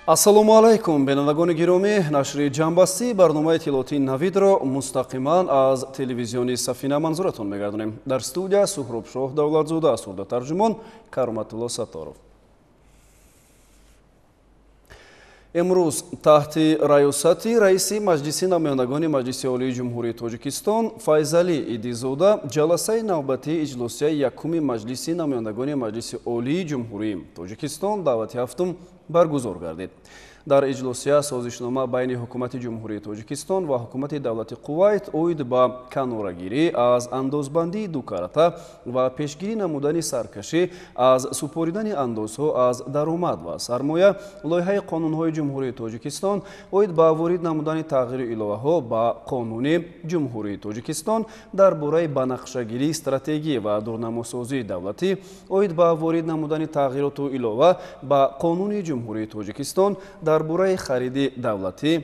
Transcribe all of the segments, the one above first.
Ассалому алайкум, бинандагони гиромӣ. Нашри ҷамъбастии барномаи иттилоотии Навидро мустақиман аз телевизиони Сафина манзуратон мегардонем. Дар студия Суҳробшоҳ Давлатзода, сурдатарҷумон Кароматулло Сатторов. Имрӯз таҳти раёсати раиси Маҷлиси намояндагони Маҷлиси Олии Ҷумҳурии Тоҷикистон Файзалӣ Идизода ҷаласаи навбатии иҷлосияи якуми Маҷлиси намояндагони Маҷлиси Олии Ҷумҳурии Тоҷикистон даъвати ҳафтум баргузор гардид. Дар иҷлосия созишнома байни Ҳукумати Ҷумҳурии Тоҷикистон ва Ҳукумати давлати Қувайт оид ба канорагирӣ аз андозбандии дукарата ва пешгирӣ намудани саркашӣ аз супоридани андозҳо аз даромад ва сармоя, лоиҳаи қонунҳои Ҷумҳурии Тоҷикистон оид ба ворид намудани тағйиру иловаҳо ба Қонуни Ҷумҳурии Тоҷикистон дар бораи банақшагирии стратегӣ ва дурнамосозии давлатӣ, оид ба ворид намудани тағйироту илова ба Қонуни Ҷумҳурии Тоҷикистон дар бораи хариди давлатӣ,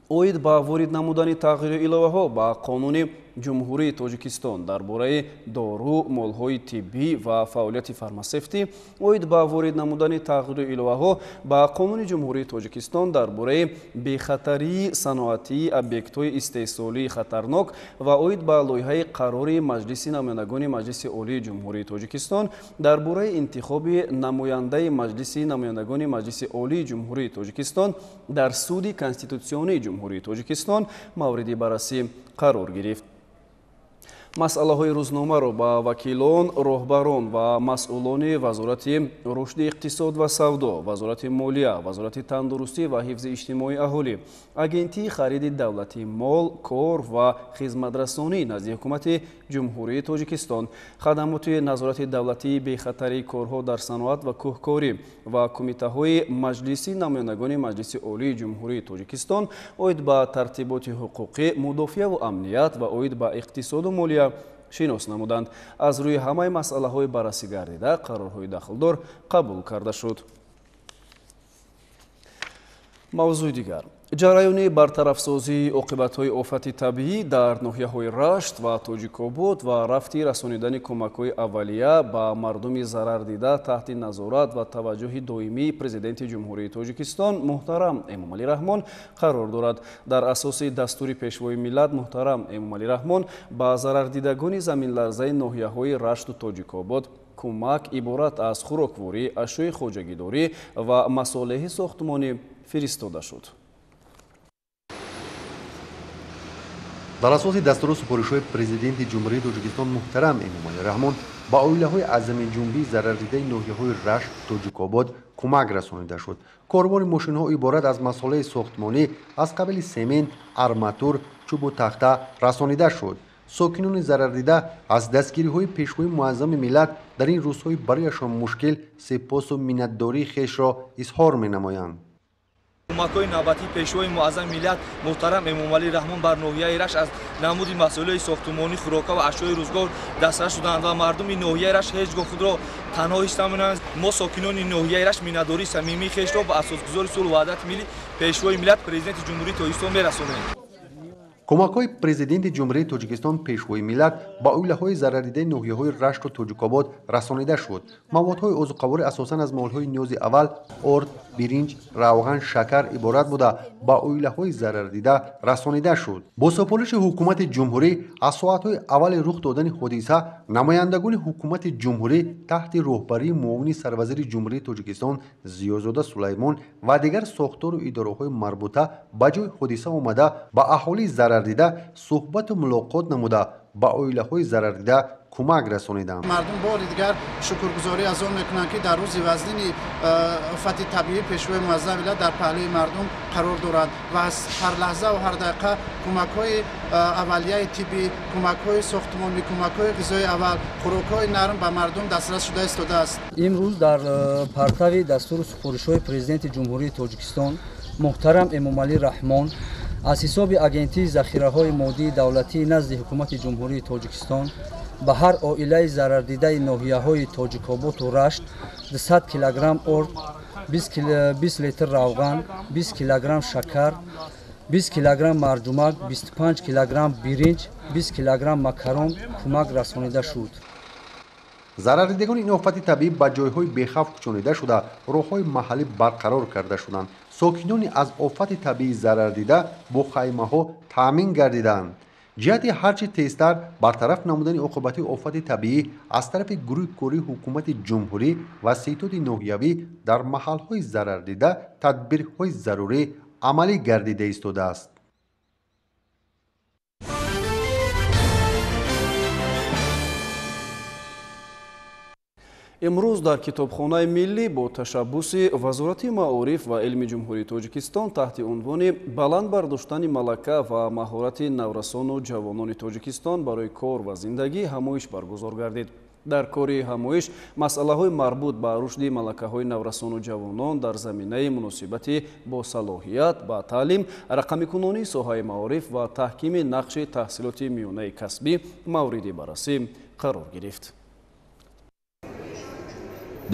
оид ба ворид намудани тағйиру иловаҳо ба Қонуни Ҷумҳурии Тоҷикистон дар бораи дору, молҳои тиббӣ ва фаъолияти фармасевтӣ, оид ба ворид намудани тағйиру иловаҳо ба Қонуни Ҷумҳурии Тоҷикистон дар бораи бехатарии саноатии объектҳои истеҳсолии хатарнок ва оид ба лоиҳаи қарори Маҷлиси намояндагони Маҷлиси Олии Ҷумҳурии Тоҷикистон дар бораи интихоби намояндаи Маҷлиси намояндагони Маҷлиси Олии Ҷумҳурии Тоҷикистон дар Суди Конститутсионии Ҷумҳурии Тоҷикистон мавриди баррасӣ қарор гирифт. Масъалаҳои рӯзномаро ба вакилон, роҳбарон ва масъулони Вазорати рушди иқтисод ва савдо, Вазорати молия, Вазорати тандурустӣ ва ҳифзи иҷтимоии аҳолӣ, Агентии хариди давлатии мол, кор ва хизматрасонӣ назди Ҳукумати Ҷумҳурии Тоҷикистон, хадамоти назорати давлатии бехатарии корҳо дар саноат ва кӯҳкорӣ ва кумитаҳои Маҷлиси намояндагони Маҷлиси Олии Ҷумҳурии Тоҷикистон оид ба тартиботи ҳуқуқӣ, мудофиаву амният ва оид ба иқтисоду молия шинос намуданд. Аз рӯи ҳамаи масъалаҳои баррасӣ гардида қарорҳои дахлдор қабул карда шуд. Мавзӯи дигар. Ҷараёни бартарафсозии оқибатҳои офати табиӣ дар ноҳияҳои Рашт ва Тоҷикобод ва рафти расонидани кӯмакҳои аввалия ба мардуми зарардида таҳти назорат ва таваҷҷӯҳи доимии Президенти Ҷумҳурии Тоҷикистон муҳтарам Эмомалӣ Раҳмон қарор дорад. Дар асоси дастури Пешвои миллат муҳтарам Эмомалӣ Раҳмон ба зарардидагони заминларзаи ноҳияҳои Рашту Тоҷикобод кӯмак иборат аз хӯрокворӣ, ашёи хоҷагидорӣ ва масолеҳи сохтмонӣ фиристода шуд. Дар асоси дастуру супоришҳои Президенти Ҷумҳурии Тоҷикистон муҳтарам Эмомалӣ Раҳмон ба оилаҳои аз заминҷунбӣ зарардидаи ноҳияҳои Рашт, Тоҷикобод кӯмак расонида шуд. Корвони мошинҳо иборат аз масолеҳи сохтмонӣ аз қабили семент, арматур, чӯбу тахта расонида шуд. Сокинони зарардида аз дастгириҳои Пешвои муаззами миллат дар ин рӯзҳои барояшон мушкил сипосу миннатдории хешро изҳор менамоянд. Кӯмакҳои навбатии Пешвои муаззами миллат муҳтарам Эмомалӣ Раҳмон бар ноҳияи Рашт аз намуди масолеҳи сохтмонӣ, хӯрока ва ашёи рӯзгор дастрас шуданд ва мардуми ноҳияи Рашт ҳеҷ гоҳ худро танҳо ҳис намекунанд. Мо сокинони ноҳияи Рашт миннатдории самимии хешро ба асосгузори сулҳу ваҳдати миллӣ, Пешвои миллат, Президенти Ҷумҳурии Тоҷикистон мерасонем. Кӯмакҳои Президенти Ҷумҳурии Тоҷикистон Пешвои миллат ба оилаҳои зарардидаи ноҳияҳои Рашту Тоҷикобод расонида шуд. Маводҳои озуқаворӣ асосан аз молҳои ниёзи аввал орд, биринҷ, равған, шакар иборат буда ба оилаҳои зарардида расонида шуд. Бо супориши Ҳукумати Ҷумҳурӣ аз соатҳои аввали рух додани ҳодиса намояндагони Ҳукумати Ҷумҳурӣ таҳти роҳбарии муовини сарвазири Ҷумҳурии Тоҷикистон Зиёзода Сулаймон ва дигар сохтору идораҳои марбута ба ҷои ҳодиса омада ба аҳолии зарардида суҳбату мулоқот намуда ба оилаҳои зарардида кӯмак расониданд. Мардум бори дигар шукргузорӣ аз он мекунанд, ки дар рӯзи вазнини офати табиӣ Пешвои муаззами миллат дар паҳлӯи мардум қарор дорад ва аз ҳар лаҳза ва ҳар дақиқа кӯмакҳои аввалияи тиббӣ, кӯмакҳои сохтмонӣ, кӯмакҳои ғизои аввал, хӯрокҳои нарм ба мардум дастрас шуда истодааст. Имрӯз дар партави дастуру супоришҳои Президенти Ҷумҳурии Тоҷикистон муҳтарам Эмомалӣ Раҳмон аз ҳисоби Агентии захираҳои моддии давлатии назди Ҳукумати Ҷумҳурии Тоҷикистон ба ҳар оилаи зарардидаи ноҳияҳои Тоҷикоботу Рашт 200 килограмм орд, 20 литр равған, 20 килограмм шакар, 20 килограмм марҷумак, 25 килограмм биринҷ, 20 килограмм макарон кӯмак расонида шуд. Зарардидагони ин офати табиӣ ба ҷойҳои бехавф кӯчонида шуда, роҳҳои маҳаллӣ барқарор карда шуданд. Сокинони аз офати табиӣ зарардида бо хаймаҳо таъмин гардиданд. Ҷиҳати ҳарчи тезтар бартараф намудани оқибатҳои офати табиӣ аз тарафи гурӯҳи кории ҳукумати ҷумҳурӣ ва ситоди ноҳиявӣ дар маҳалҳои зарардида тадбирҳои зарурӣ амалӣ гардида истодааст. Имрӯз дар Китобхонаи миллӣ бо ташаббуси Вазорати маориф ва илми Ҷумҳурии Тоҷикистон таҳти унвони баланд бардоштани малака ва маҳорати наврасону ҷавонони Тоҷикистон барои кор ва зиндагӣ ҳамоиш баргузор гардид. Дар кори ҳамоиш масъалаҳои марбут ба рушди малакаҳои наврасону ҷавонон дар заминаи муносибати босалоҳият ба таълим, рақамикунонии соҳаи маориф ва таҳкими нақши таҳсилоти миёнаи касбӣ мавриди баррасӣ қарор гирифт.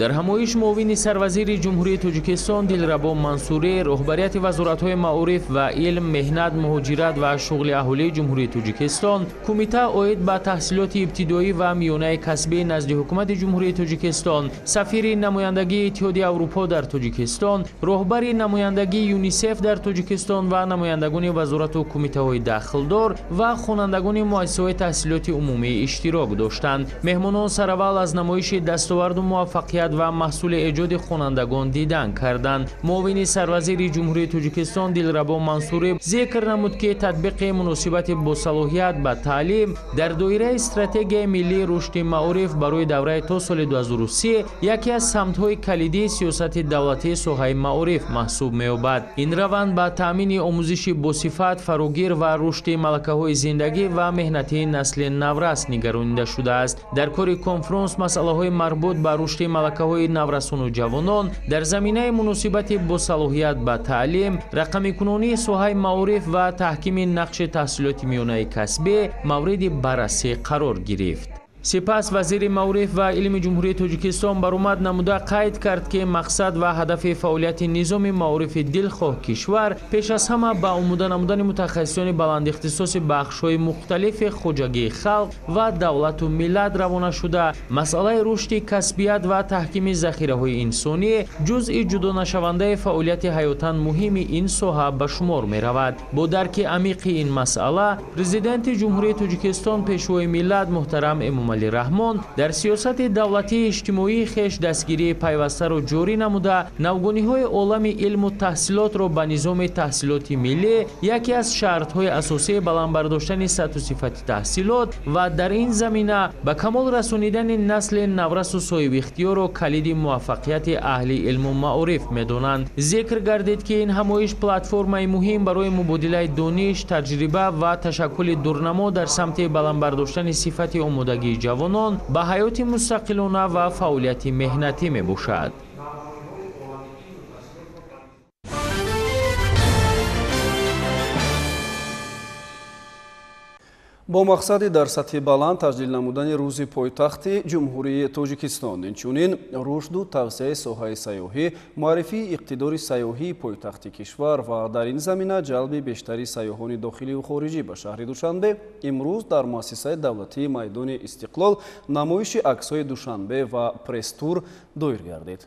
Дар ҳамоиш муовини сарвазири Ҷумҳурии Тоҷикистон Дилрабо Мансурӣ, роҳбарияти вазоратҳои маориф ва илм, меҳнат, муҳоҷират ва шуғли аҳолии Ҷумҳурии Тоҷикистон, кумита оид ба таҳсилоти ибтидоӣ ва миёнаи касбӣ назди ҳукумати Ҷумҳурии Тоҷикистон, сафири намояндагии Иттиҳоди Аврупо дар Тоҷикистон, роҳбари намояндагии ЮНИСЕФ дар Тоҷикистон ва намояндагони вазорату кумитаҳои дахлдор ва хонандагони муассисаҳои таҳсилоти умумӣ иштирок доштанд. Меҳмонон сараввал аз намоиши дастоварду муваффақият ва маҳсули эҷоди хонандагон дидан карданд. Муовини сарвазири Ҷумҳурии Тоҷикистон Дилрабо Мансурӣ зикр намуд, ки татбиқи муносибати босалоҳият ба таълим дар доираи стратегияи миллии рушди маориф барои давраи то соли 2030 яке аз самтҳои калидии сиёсати давлатии соҳаи маориф маҳсуб меёбад. Ин раванд ба таъмини омӯзиши босифат, фарогир ва рушди малакаҳои зиндагӣ ва меҳнатии насли наврас нигаронида шудааст. Дар кори конфронс масъалаҳои марбут ба рушди малакаҳои наврасону ҷавонон дар заминаи муносибати босалоҳият ба таълим, рақамикунонии соҳаи маориф ва таҳкими нақши таҳсилоти миёнаи касбӣ мавриди баррасӣ қарор гирифт. Сипас вазири маориф ва илми Ҷумҳурии Тоҷикистон баромад намуда қайд кард, ки мақсад ва ҳадафи фаъолияти низоми маорифи дилхоҳ кишвар пеш аз ҳама ба омода намудани мутахассисони баландихтисоси бахшҳои мухталифи хоҷагии халқ ва давлату миллат равона шуда, масъалаи рушди касбият ва таҳкими захираҳои инсонӣ ҷузъи ҷудонашавандаи фаъолияти ҳаётан муҳими ин соҳа ба шумор меравад. Бо дарки амиқи ин масъала Президенти Ҷумҳурии Тоҷикистон, Пешвои миллат муҳтарам Эмомалӣ Раҳмон дар сиёсати давлатии иҷтимоии хеш дастгирии пайвастаро ҷорӣ намуда, навгониҳои олами илму таҳсилотро ба низоми таҳсилоти миллӣ яке аз шартҳои асосии баланд бардоштани сатҳу сифати таҳсилот ва дар ин замина ба камол расонидани насли наврасу соҳибихтиёрро калиди муваффақияти аҳли илму маориф медонанд. Зикр гардид, ки ин ҳамоиш платформаи муҳим барои мубодилаи дониш, таҷриба ва ташаккули дурнамо дар самти баланд бардоштани сифати омодагии ҷавонон ба ҳаёти мустақилона ва фаъолияти меҳнатӣ мебошад. Бо мақсади дар сатҳи баланд таҷлил намудани рӯзи пойтахти Ҷумҳурии Тоҷикистон, инчунин рушду тавсеаи соҳаи сайёҳӣ, муаррифии иқтидори сайёҳии пойтахти кишвар ва дар ин замина ҷалби бештари сайёҳони дохиливу хориҷӣ ба шаҳри Душанбе, имрӯз дар муассисаи давлатии майдони Истиқлол намоиши аксҳои Душанбе ва пресс-тур доир гардид.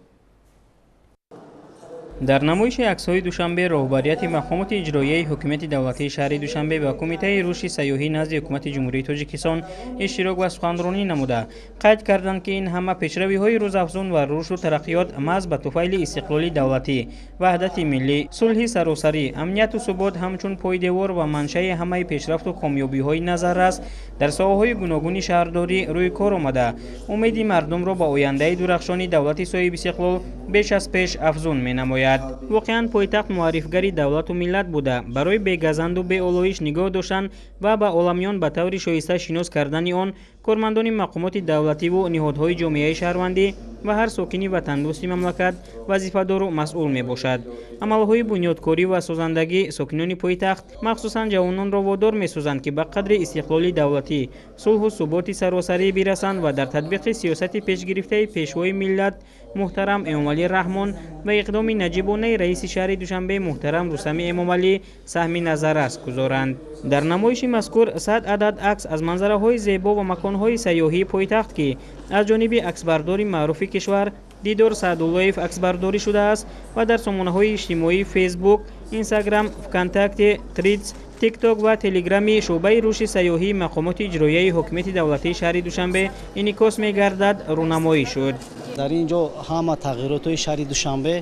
Дар намоиши аксҳои Душанбе роҳбарияти мақомоти иҷроияи ҳукумати давлатии шаҳри Душанбе ва Кумитаи рушди сайёҳӣ назди ҳукумати Ҷумҳурии Тоҷикистон иштирок ва суханронӣ намуда қайд карданд, ки ин ҳама пешравиҳои рӯзафзун ва рушду тараққиёт маҳз ба туфайли истиқлоли давлатӣ, ваҳдати миллӣ, сулҳи саросарӣ, амнияту субот ҳамчун пойдевор ва маншаи ҳамаи пешрафту комёбиҳои назаррас дар соҳаҳои гуногуни шаҳрдорӣ рӯи кор омада, умеди мардумро ба ояндаи дурахшони давлати соҳибистиқлол беш аз пеш афзун менамояд. Воқеан пойтахт муаррифгари давлату миллат буда, барои бегазанду беолоиш нигоҳ доштан ва ба оламиён ба таври шоиста шинос кардани он кормандони мақомоти давлативу ниҳодҳои ҷомеаи шаҳрвандӣ ва ҳар сокини ватандӯсти мамлакат вазифадору масъул мебошад. Амалҳои бунёдкорӣ ва созандагӣ сокинони пойтахт, махсусан ҷавононро водор месозанд, ки ба қадри истиқлоли давлатӣ, сулҳу суботи саросарӣ бирасанд ва дар татбиқи сиёсати пешгирифтаи Пешвои миллат Муҳтарам Эмомалӣ Раҳмон ва иқдоми наҷибонаи раиси шаҳри Душанбе муҳтарам Рустами Эмомалӣ саҳми назаррас гузоранд. Дар намоиши мазкур 100 адад акс аз манзараҳои зебо ва маконҳои сайёҳии пойтахт, ки аз ҷониби аксбардори маъруфи кишвар Дидор Саъдуллоев аксбардорӣ шудааст ва дар сомонаҳои иҷтимоии Фейсбук, Инстаграм, ВКонтакте, Тритс, Тикток ва Телеграми шӯъбаи рушди сайёҳии мақомоти иҷроияи ҳокимияти давлатии шаҳри Душанбе инъикос мегардад, рӯнамоӣ шуд. Дар ин ҷо ҳама тағйиротҳои шаҳри Душанбе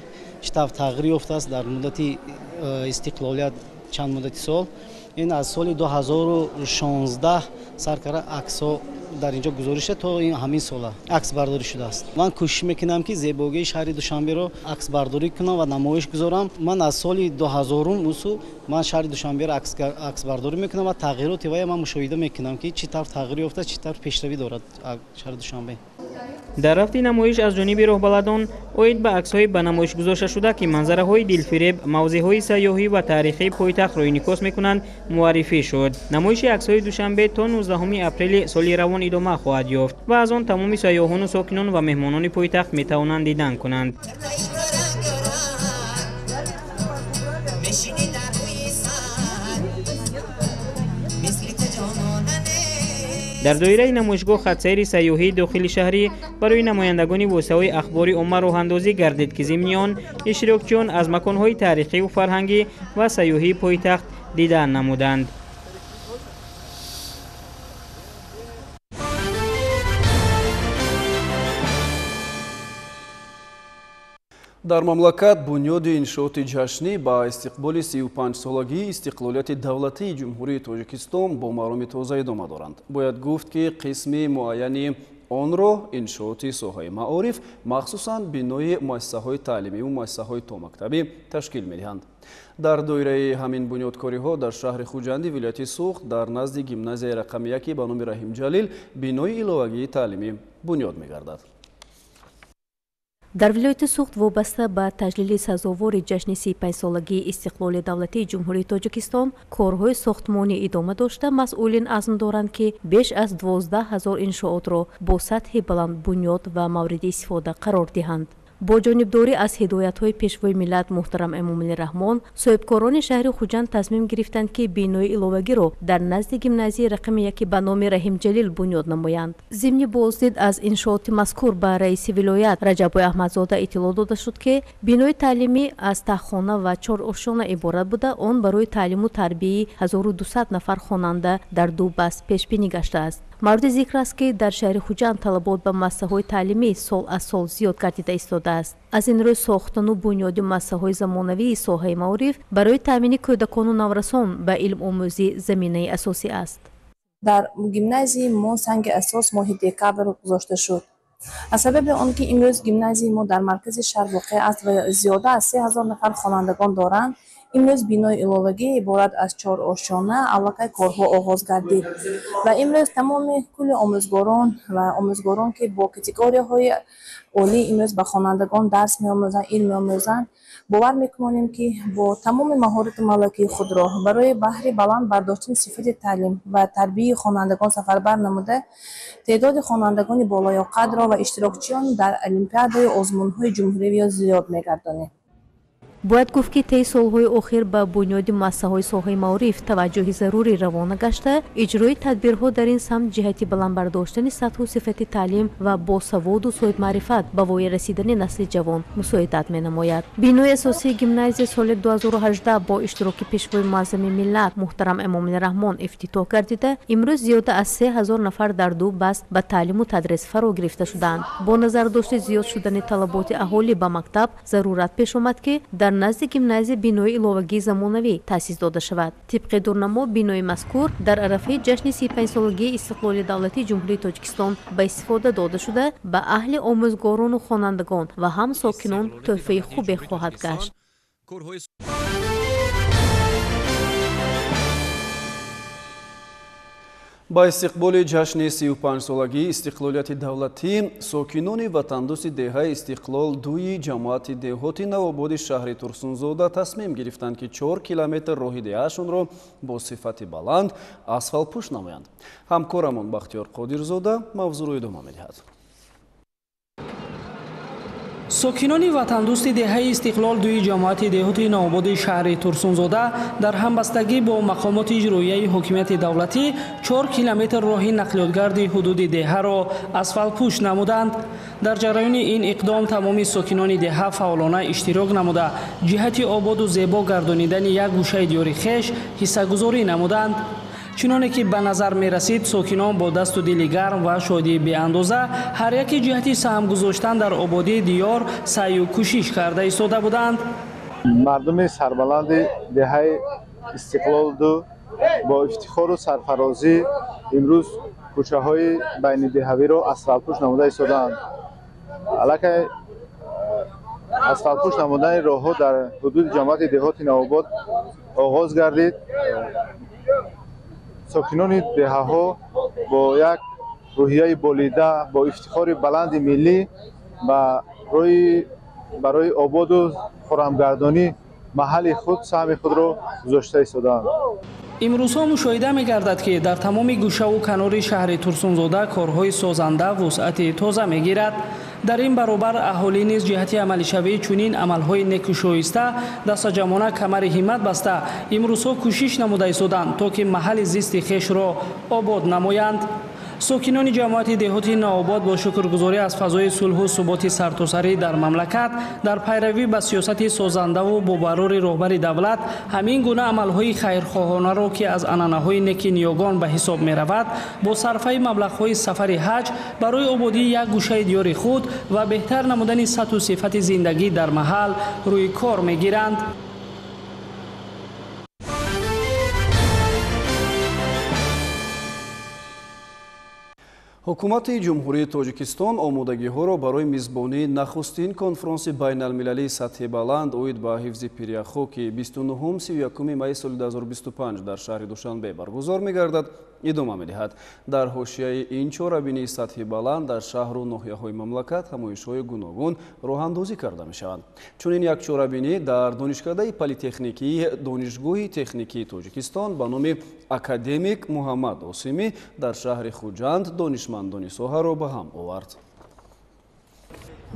чӣ тавр тағйир ёфтааст дар муддати истиқлолият чанд муддати сол. Ин аз соли 2016 сар карда аксҳо дар инҷо гузориш шуда то ҳамин сола аксбардорӣ шудааст. Ман кӯшиш мекунам, ки зебогии шаҳри Душанберо аксбардорӣ кунам ва намоиш гузорам. Ман аз соли 2000 усу ман шаҳри Душанберо аксбардорӣ мекунам ва тағйироти вая ман мушоҳида мекунам, ки чӣ тавр тағйир ёфта, чӣ тавр пешравӣ дорад шаҳри Душанбе. Дар рафти намоиш аз ҷониби роҳбаладон оид ба аксҳои ба намоиш гузошташуда, ки манзараҳои дилфиреб, мавзеъҳои сайёҳӣ ва таърихии пойтахтро инъикос мекунанд, муаррифӣ шуд. Намоиши аксҳои Душанбе то 19 апрели соли равон идома хоҳад ёфт ва аз он тамоми сайёҳону сокинон ва меҳмонони пойтахт метавонанд дидан кунанд. Дар доираи намоишгоҳ хатсайри сайёҳии дохили шаҳрӣ барои намояндагони воситаҳои ахбори омма роҳандозӣ гардид, ки зимни он иштирокчиён аз маконҳои таърихиву фарҳангӣ ва сайёҳии пойтахт дидан намуданд. Дар мамлакат бунёди иншооти ҷашнӣ ба истиқболи 35-солагии истиқлолияти давлатии Ҷумҳурии Тоҷикистон бо мароми тоза идома доранд. Бояд гуфт, ки қисми муайяни онро иншооти соҳаи маориф, махсусан бинои муассисаҳои таълимиву муассисаҳои томактабӣ ташкил медиҳанд. Дар доираи ҳамин бунёдкориҳо дар шаҳри Хуҷанди вилояти Суғд дар назди гимназияи рақами яке ба номи Раҳимҷалил бинои иловагии таълимӣ бунёд мегардад. Дар вилояти Суғд вобаста ба таҷлили сазовори ҷашни 35-солагии истиқлоли давлатии Ҷумҳурии Тоҷикистон корҳои сохтмонӣ идома дошта, масъулин азм доранд, ки беш аз 12 ҳазор иншоотро бо сатҳи баланд бунёд ва мавриди истифода қарор диҳанд. Бо ҷонибдорӣ аз ҳидоятҳои Пешвои миллат муҳтарам Эмомалӣ Раҳмон, соҳибкорони шаҳри Хуҷанд тасмим гирифтанд, ки бинои иловагиро дар назди гимназияи рақами яке ба номи Раҳимҷалил бунёд намоянд. Зимни боздид аз иншооти мазкур ба раиси вилоят Раҷаббой Аҳмадзода иттилоъ дода шуд, ки бинои таълимӣ аз таҳхона ва чор ошёна иборат буда, он барои таълиму тарбияи 1200 нафар хонанда дар ду баст пешбинӣ гаштааст. Мавриди зикр аст, ки дар шаҳри Хуҷанд талабот ба муассисаҳои таълимӣ сол аз сол зиёд гардида истодааст. Аз ин рӯй сохтану бунёди муассисаҳои замонавии соҳаи маориф барои таъмини кӯдакону наврасон ба илмомӯзӣ заминаи асосӣ аст. Дар гимназияи мо санги асос моҳи декабр гузошта шуд. Аз сабаби он ки имрӯз гимназияи мо дар маркази шаҳр воқеъ аст ва зиёда аз 3000 нафар хонандагон доранд, имрӯз бинои иловагӣ иборат аз чор ошёна аллакай корҳо оғоз гардид ва имрӯз тамоми кулли омӯзгорон ва омӯзгорон, ки бо категорияҳои олӣ имрӯз ба хонандагон дарс меомӯзанд, илм меомӯзанд, бовар мекунонем, ки бо тамоми маҳорату малакаи худро барои баҳри баланд бардоштани сифати таълим ва тарбияи хонандагон сафарбар намуда, теъдоди хонандагони болоёқадро ва иштирокчиён дар олимпиадаи озмунҳои ҷумҳуривиё зиёд мегардонем. Бояд гуфт, ки тайи солҳои охир ба бунёди муассисаҳои соҳаи маориф таваҷҷӯҳи зарурӣ равона гашта, иҷрои тадбирҳо дар ин самт ҷиҳати баланд бардоштани сатҳу сифати таълим ва босаводу соҳибмаърифат ба воя расидани насли ҷавон мусоидат менамояд. Бинои асосии гимназия соли 2018 бо иштироки Пешвои муаззами миллат муҳтарам Эмомалӣ Раҳмон ифтитоҳ гардида, имрӯз зиёда аз 3000 нафар дар ду баст ба таълиму тадрис фаро гирифта шудаанд. Бо назардошти зиёд шудани талаботи аҳолӣ ба мактаб зарурат пеш омад, ки дар назди гимназия бинои иловагии замонавӣ таъсис дода шавад. Тибқи дурнамо бинои мазкур дар арафаи ҷашни 35-солагии истиқлоли давлатии Ҷумҳурии Тоҷикистон ба истифода дода шуда, ба аҳли омӯзгорону хонандагон ва ҳам сокинон тӯҳфаи хубе хоҳад гашт. Ба истиқболи ҷашни 35-солагии истиқлолияти давлатӣ сокинони ватандӯсти деҳаи Истиқлол дуи ҷамоати деҳоти Навободи шаҳри Турсунзода тасмим гирифтанд, ки 4 километр роҳи деҳаашонро бо сифати баланд асфалтпӯш намоянд. Ҳамкорамон Бахтиёр Қодирзода мавзӯъро идома медиҳад. Сокинони ватандӯсти деҳаи Истиқлол дуи ҷамоати деҳоти Навободи шаҳри Турсунзода дар ҳамбастагӣ бо мақомоти иҷроияи ҳокимияти давлатӣ 4 километр роҳи нақлиётгарди ҳудуди деҳаро асфалтпӯш намуданд. Дар ҷараёни ин иқдом тамоми сокинони деҳа фаъолона иштирок намуда, ҷиҳати ободу зебо гардонидани як гӯшаи диёри хеш ҳиссагузорӣ намуданд. Чуноне ки ба назар мерасид, сокинон бо дасту дили гарм ва шодии беандоза ҳар яке ҷиҳати саҳм гузоштан дар ободии диёр саъю кӯшиш карда истода буданд. Мардуми сарбаланди деҳаи Истиқлол ду бо ифтихору сарфарозӣ имрӯз кӯчаҳои байнидеҳавиро асфалтпӯш намуда истодаанд. Аллакай асфалтпӯш намудани роҳҳо дар ҳудуди ҷамоати деҳоти Навобод оғоз гардид. Сокинони деҳаҳо бо як рӯҳияи болида, бо ифтихори баланди миллӣ барои ободу хӯрамгардонӣ маҳалли худ саҳми худро гузошта истодаанд. Имрӯзҳо мушоҳида мегардад, ки дар тамоми гӯшаву канори шаҳри Турсунзода корҳои созанда вусъати тоза мегирад. Дар ин баробар аҳолӣ низ ҷиҳати амалишавии чунин амалҳои некӯшоиста дастаҷамъона камари ҳиммат баста имрӯзҳо кӯшиш намуда истоданд, то ки маҳалли зисти хешро обод намоянд. Сокинони ҷамоати деҳоти Навобод бо шукргузорӣ аз фазои сулҳу суботи сартосарӣ дар мамлакат дар пайравӣ ба сиёсати созандаву бо барори роҳбари давлат ҳамин гуна амалҳои хайрхоҳонаро, ки аз анъанаҳои неки ниёгон ба ҳисоб меравад, бо сарфаи маблағҳои сафари ҳаҷ барои ободии як гӯшаи диёри худ ва беҳтар намудани сатҳу сифати зиндагӣ дар маҳал рӯи кор мегиранд. Ҳукумати Ҷумҳурии Тоҷикистон омодагиҳоро барои мизбонии нахустин конфронси байналмилалии сатҳи баланд оид ба ҳифзи пиряхҳо, ки 29-31 майи соли 2025 дар шаҳри Душанбе баргузор мегардад, идома медиҳад. Дар ҳошияи ин чорабинии сатҳи баланд дар шаҳру ноҳияҳои мамлакат ҳамоишҳои гуногун роҳандозӣ карда мешаванд. Чунин як чорабинӣ дар Донишкадаи политехникии Донишгоҳи техникии Тоҷикистон ба номи академик Муҳаммад Осимӣ дар шаҳри Хуҷанд донишмандони соҳаро ба ҳам овард.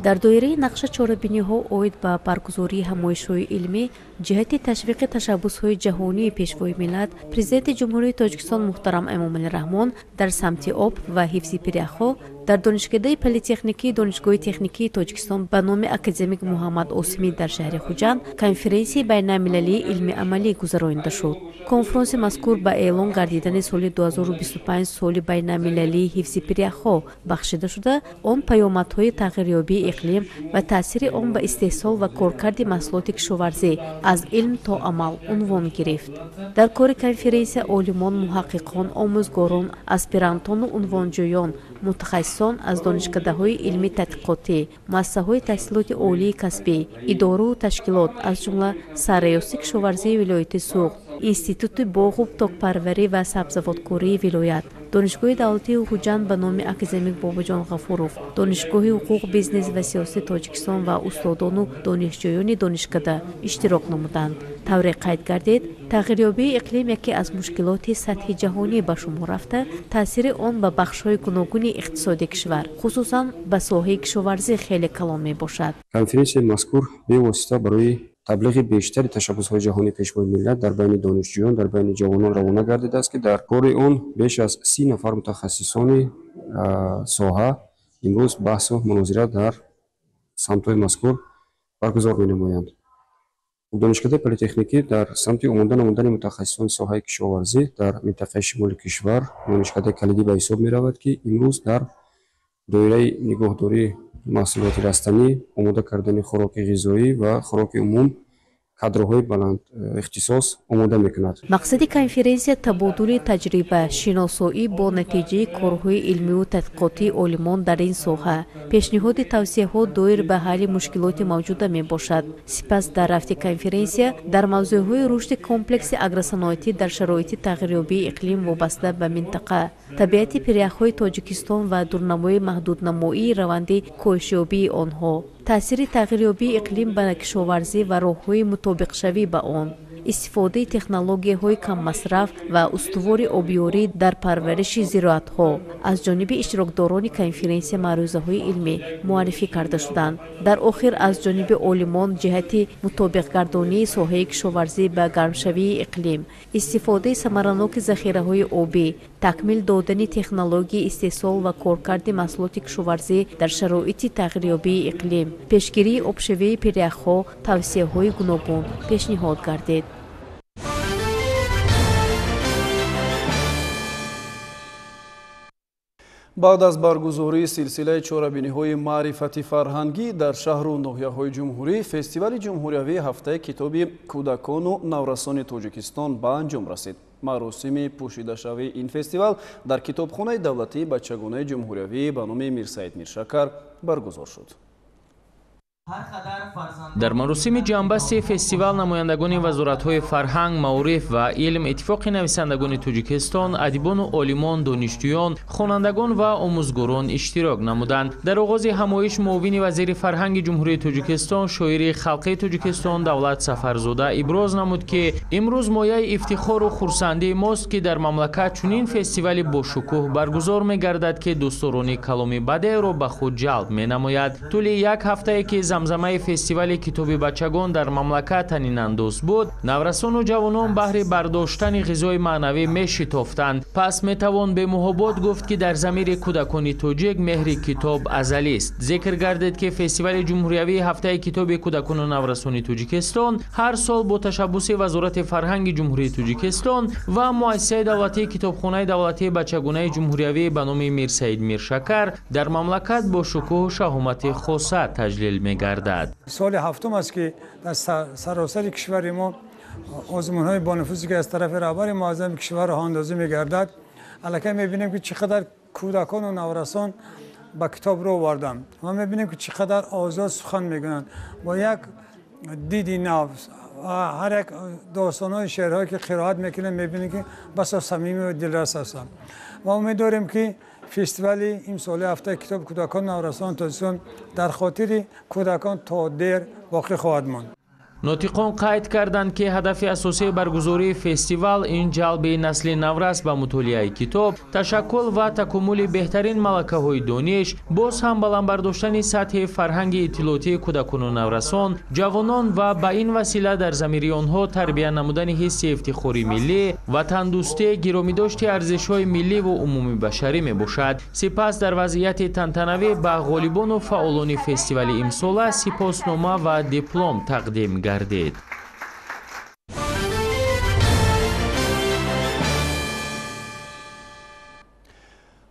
Дар доираи нақша чорабиниҳо оид ба баргузории ҳамоишҳои илмӣ ҷиҳати ташвиқи ташаббусҳои ҷаҳонии Пешвои миллат, Президенти Ҷумҳурии Тоҷикистон муҳтарам Эмомалӣ Раҳмон дар самти об ва ҳифзи пиряхҳо дар Донишкадаи политехникии Донишгоҳи техникии Тоҷикистон ба номи академик Муҳаммад Осимӣ дар шаҳри Хуҷанд конференсияи байналмилалии илми-амалӣ гузаронида шуд. Конфронси мазкур ба эълон гардидани соли 2025 соли байналмилалии ҳифзи пиряхҳо бахшида шуда, он паёмадҳои тағйирёбии иқлим ва таъсири он ба истеҳсол ва коркарди маҳсулоти кишоварзӣ аз илм то амал унвон гирифт. Дар кори конференсия олимон, муҳаққиқон, омӯзгорон, аспирантону унвонҷӯён, мутахассисон аз донишкадаҳои илми тадқиқотӣ, муассисаҳои таҳсилоти олии касбӣ, идору ташкилот, аз ҷумла Сарраёсати кишоварзии вилояти Суғд, Институти боғу токпарварӣ ва сабзавоткории вилоят, Донишгоҳи давлатии Хуҷанд ба номи академик Бобоҷон Ғафуров, Донишгоҳи ҳуқуқ, бизнес ва сиёсати Тоҷикистон ва устодону донишҷӯёни донишкада иштирок намуданд. Тавре қайд гардид, тағйирёбии иқлим яке аз мушкилоти сатҳи ҷаҳонӣ ба шумор рафта, таъсири он ба бахшҳои гуногуни иқтисоди кишвар, хусусан ба соҳаи кишоварзӣ хеле калон мебошад. Конференсияи мазкур бевосита барои таблиғи бештари ташаббусҳои ҷаҳонии Пешвои миллат дар байни донишҷӯён, дар байни ҷавонон равона гардидааст, ки дар кори он беш аз 30 нафар мутахассисони соҳа имрӯз баҳсу мунозира дар самтҳои мазкур баргузор менамоянд. Донишкадаи политехникӣ дар самти омода намудани мутахассисони соҳаи кишоварзӣ дар минтақаи шимоли кишвар донишкадаи калидӣ ба ҳисоб меравад, ки имрӯз дар доираи нигоҳдории маҳсулоти растанӣ, омода кардани хӯроки ғизоӣ ва хӯроки умум кадрҳои баланд ихтисос омода мекунад. Мақсади конференсия табодули таҷриба, шиносоӣ бо натиҷаи корҳои илмиву тадқиқотии олимон дар ин соҳа, пешниҳоди тавсияҳо доир ба ҳалли мушкилоти мавҷуда мебошад. Сипас дар рафти конференсия дар мавзӯъҳои рушди комплекси агросаноатӣ дар шароити тағйирёбии иқлим вобаста ба минтақа, табиати пиряхҳои Тоҷикистон ва дурнамои маҳдуднамоии раванди коҳишёбии онҳо, таъсири тағйирёбии иқлим ба кишоварзӣ ва роҳҳои мутобиқшавӣ ба он, Истифодаи технологияҳои каммасраф ва устувори обиёрӣ дар парвариши зироатҳо аз ҷониби иштирокдорони конференсия маърӯзаҳои илмӣ муаррифӣ карда шуданд. Дар охир аз ҷониби олимон ҷиҳати мутобиқгардонии соҳаи кишоварзӣ ба гармшавии иқлим, истифодаи самараноки захираҳои обӣ, такмил додани технологияи истеҳсол ва коркарди маҳсулоти кишоварзӣ дар шароити тағйирёбии иқлим, пешгирии обшавии пиряхҳо тавсияҳои гуногун пешниҳод гардид. Баъд аз баргузории силсилаи чорабиниҳои маърифати фарҳангӣ дар шаҳру ноҳияҳои ҷумҳурӣ, фестивали ҷумҳуриявии ҳафтаи китоби кӯдакону наврасони Тоҷикистон ба анҷом расид. Маросими пӯшидашавии ин фестивал дар китобхонаи давлатии бачагонаи ҷумҳуриявӣ ба номи Мирсаид Миршакар баргузор шуд. Дар маросими ҷамъбасти фестивал намояндагони вазоратҳои фарҳанг, маориф ва илм, иттифоқи нависандагони Тоҷикистон, адибону олимон, донишҷӯён, хонандагон ва омӯзгорон иштирок намуданд. Дар оғози ҳамоиш муовини вазири фарҳанги Ҷумҳурии Тоҷикистон, шоири халқии Тоҷикистон Давлат Сафарзода иброз намуд, ки имрӯз мояи ифтихору хурсандии мост, ки дар мамлакат чунин фестивали бошукӯҳ баргузор мегардад, ки дӯстдорони каломи бадеъро ба худ ҷалб менамояд. Тӯли як ҳафтае ки замзамаи фестивали китоби бачагон дар мамлакат танинандоз буд, наврасону ҷавонон баҳри бардоштани ғизои маънавӣ мешитофтанд. Пас метавон бемуҳобот гуфт, ки дар замири кӯдакони тоҷик меҳри китоб азалист. Зикр гардид, ки фестивали ҷумҳуриявии ҳафтаи китоби кӯдакону наврасони Тоҷикистон ҳар сол бо ташаббуси Вазорати фарҳанги Ҷумҳурии Тоҷикистон ва муассисаи давлатии китобхонаи давлатии бачагонаи ҷумҳуриявӣ ба номи Мирсаид Миршакар дар мамлакат бо шукӯҳу шаҳомати хоса таҷлил мегардад. Соли ҳафтум аст, ки дар саросари кишвари мо озмунҳои бонуфузе, ки аз тарафи раҳбари муаззами кишвар роҳандозӣ мегардад, аллакай мебинем, ки чӣ қадар кӯдакону наврасон ба китоб рӯ оварданд ва мебинем, ки чӣ қадар озод сухан мегӯянд бо як диди нав. Ҳар як достонҳои шеърҳое, ки қироат мекунем, мебинем, ки басо самимӣ ва дилрас ҳастанд. Ва умед дорем, ки фестивали имсолаи ҳафтаи китоби кӯдакон наврасони Тоҷикистон дар хотири кӯдакон то дер боқӣ хоҳад монд. Нотиқон қайд карданд, ки ҳадафи асосии баргузории фестивал ин ҷалби насли наврас ба мутолиаи китоб, ташаккул ва такомули беҳтарин малакаҳои дониш, боз ҳам баланд бардоштани сатҳи фарҳанги иттилоотии кӯдакону наврасон, ҷавонон ва ба ин васила дар замири онҳо тарбия намудани ҳисси ифтихори миллӣ, ватандӯстӣ, гиромидошти арзишҳои миллӣ ва умумибашарӣ мебошад. Сипас дар вазъияти тантанавӣ ба ғолибону фаъолони фестивали имсола сипоснома ва диплом тақдим гардид.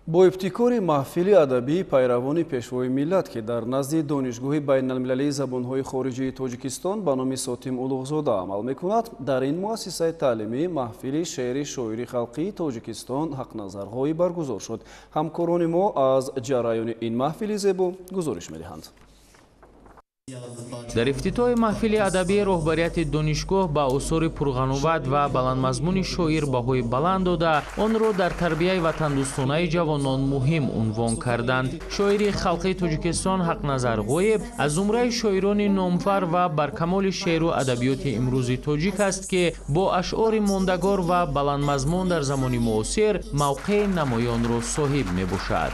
Бо ибтикори маҳфили адабии пайравони пешвои миллат, ки дар назди Донишгоҳи байналмилалии забонҳои хориҷии Тоҷикистон ба номи Сотим Улуғзода амал мекунад, дар ин муассисаи таълимӣ маҳфили шеъри шоири халқии Тоҷикистон Ҳақназар Ғоиб баргузор шуд. Ҳамкорони мо аз ҷараёни ин маҳфили зебо гузориш медиҳанд. Дар ифтитоҳи маҳфили адабии роҳбарияти донишгоҳ ба осори пурғановат ва баландмазмуни шоир баҳои баланд дода, онро дар тарбияи ватандӯстонаи ҷавонон муҳим унвон карданд. Шоири халқии Тоҷикистон Ҳақназар Ғоиб аз зумраи шоирони номвар ва баркамоли шеъру адабиёти имрӯзи тоҷик аст, ки бо ашъори мондагор ва баландмазмун дар замони муосир мавқеи намоёнро соҳиб мебошад.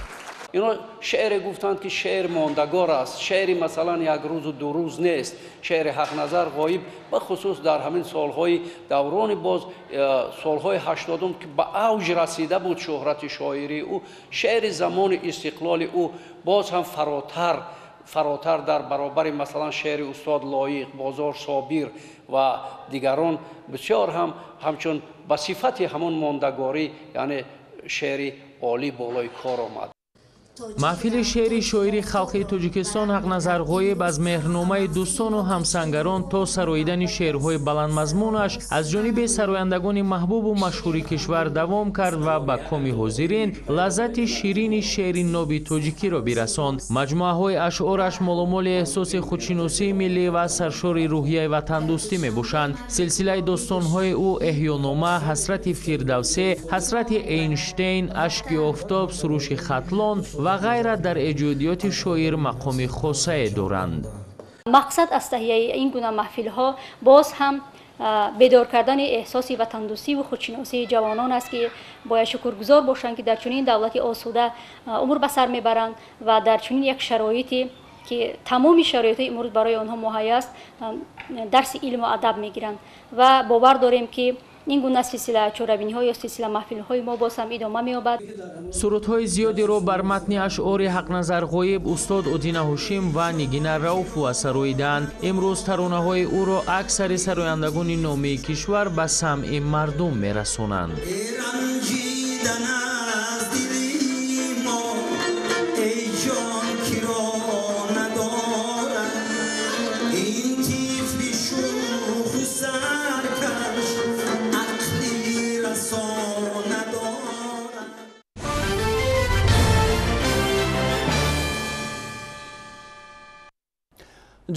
Ино шеъре гуфтанд, ки шеър мондагор аст. Шеъри масалан як рӯзу ду рӯз нест. Шеъри Ҳақназар Ғоиб бахусус дар ҳамин солҳои даврони боз солҳои 80-ум, ки ба авҷ расида буд шӯҳрати шоирии ӯ, шеъри замони истиқлоли ӯ боз ҳам фаротар дар баробари масалан шеъри устод Лоиқ, Бозор Собир ва дигарон бисёр ҳам ҳамчун ба сифати ҳамон мондагорӣ, яъне шеъри олӣ болои кор омад. Маҳфили шеъри шоири халқии Тоҷикистон Ҳақназар Ғоиб аз меҳрномаи дӯстону ҳамсангарон то сароидани шеърҳои баландмазмунаш аз ҷониби сарояндагони маҳбубу машҳури кишвар давом кард ва ба коми ҳозирин лаззати ширини шеъри ноби тоҷикиро бирасонд. Маҷмӯаҳои ашъораш моломоли эҳсоси худшиносии миллӣ ва саршори рӯҳияи ватандӯстӣ мебошанд. Силсилаи достонҳои ӯ Эҳёнома, Ҳасрати Фирдавсӣ, Ҳасрати Эйнштейн, Ашки офтоб, Суруши Хатлон ва ғайра дар эҷодиёти шоир мақоми хосае доранд. Мақсад аз таҳияи ин гуна маҳфилҳо боз ҳам Бедор кардани эҳсоси ватандӯстӣ ва худшиносии ҷавонон аст, ки бояд шукргузор бошанд, ки дар чунин давлати осуда умр ба сар мебаранд ва дар чунин як шароите, ки тамоми шароити имрӯз барои онҳо муҳайё аст, дарси илму адаб мегиранд. Ва бовар дорем, ки ин гуна силсила чорабиниҳо ё силсила маҳфилҳои мо боз ҳам идома меёбад. Сурудҳои зиёдеро бар матни ашъори Ҳақназар Ғоиб, устод Одина Ҳошим ва Нигина Рауфова сароидаанд. Имрӯз таронаҳои ӯро аксари сарояндагони номии кишвар ба самъи мардум мерасонанд.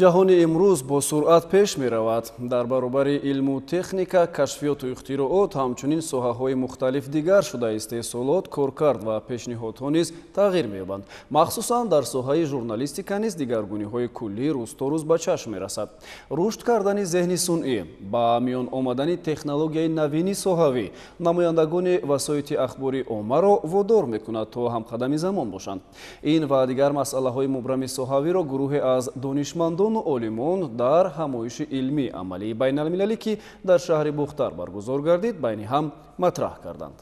Ҷаҳони имрӯз бо суръат пеш меравад. Дар баробари илму техника, кашфиёту ихтироот, ҳамчунин соҳаҳои мухталиф дигар шуда истеҳсолот, коркард ва пешниҳодҳо низ тағйир меёбанд. Махсусан дар соҳаи журналистика низ дигаргуниҳои куллӣ рӯз то рӯз ба чашм мерасад. Рушд кардани зеҳни сунъӣ, ба миён омадани технологияи навини соҳавӣ намояндагони васоити ахбори оммаро водор мекунад, то ҳамқадами замон бошанд. Ин ва дигар масъалаҳои мубрами соҳавиро гурӯҳе аз донишмандону олимон дар ҳамоиши илмӣ амалии байналмилалӣ, ки дар шаҳри Бухтар баргузор гардид, байни ҳам матраҳ карданд.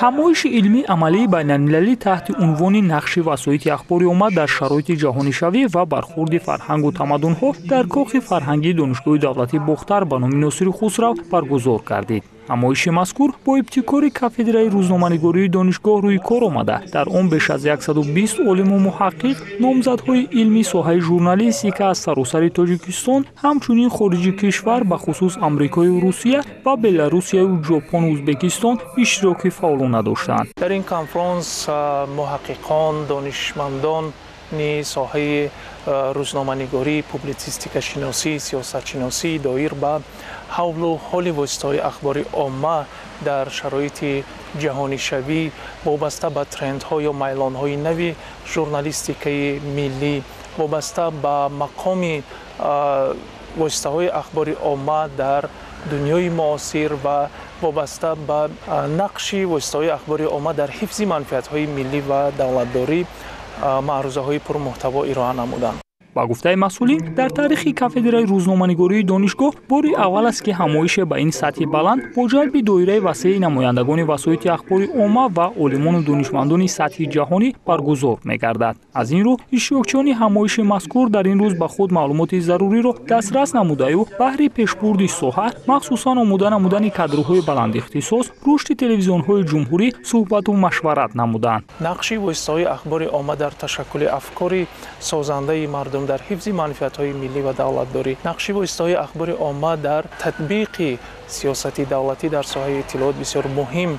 Ҳамоиши илмии амалии байналмилалӣ таҳти унвони нақши васоити ахбори омма дар шароити ҷаҳонишавӣ ва бархурди фарҳангу тамаддунҳо дар кохи фарҳангии Донишгоҳи давлатии Бохтар ба номи Носири Хусрав баргузор гардид. Ҳамоиши мазкур бо ибтикори кафедраи рӯзноманигории донишгоҳ рӯи кор омада, дар он беш аз 120 олиму муҳаққиқ, номзадҳои илми соҳаи журналистика аз саросари Тоҷикистон, ҳамчунин хориҷи кишвар, ба хусус Амрикою Русия ва Беларусияю Ҷопону Ӯзбекистон иштироки фаъолона доштанд. Дар ин конфронс муҳаққиқон, донишмандони соҳаи рӯзноманигорӣ, публитсистикашиносӣ, сиёсатшиносӣ доир ба ҳавлу ҳоли воситаҳои ахбори омма дар шароити ҷаҳонишавӣ вобаста ба трендҳо ё майлонҳои нави журналистикаи миллӣ, вобаста ба мақоми воситаҳои ахбори омма дар дунёи муосир ва вобаста ба нақши воситаҳои ахбори омма дар ҳифзи манфиатҳои миллӣ ва давлатдорӣ маърузаҳои пурмуҳтаво ироа намуданд. Ба гуфтаи масъулин, дар таърихи кафедраи рӯзноманигории донишгоҳ бори аввал аст, ки ҳамоише ба ин сатҳи баланд бо ҷалби доираи васеи намояндагони васоити ахбори омма ва олимону донишмандони сатҳи ҷаҳонӣ баргузор мегардад. Аз ин рӯ иштирокчиёни ҳамоиши мазкур дар ин рӯз ба худ маълумоти заруриро дастрас намудаю баҳри пешбурди соҳа, махсусан омода намудани кадрҳои баландихтисос, рушди телевизионҳои ҷумҳурӣ суҳбату машварат намуданд. Нақши воситаҳои ахбори омма дар ташаккули афкори созандаи мардум, дар ҳифзи манфиатҳои миллӣ ва давлатдорӣ, нақши воситаҳои ахбори омма дар татбиқи сиёсати давлатӣ дар соҳаи иттилоот бисёр муҳим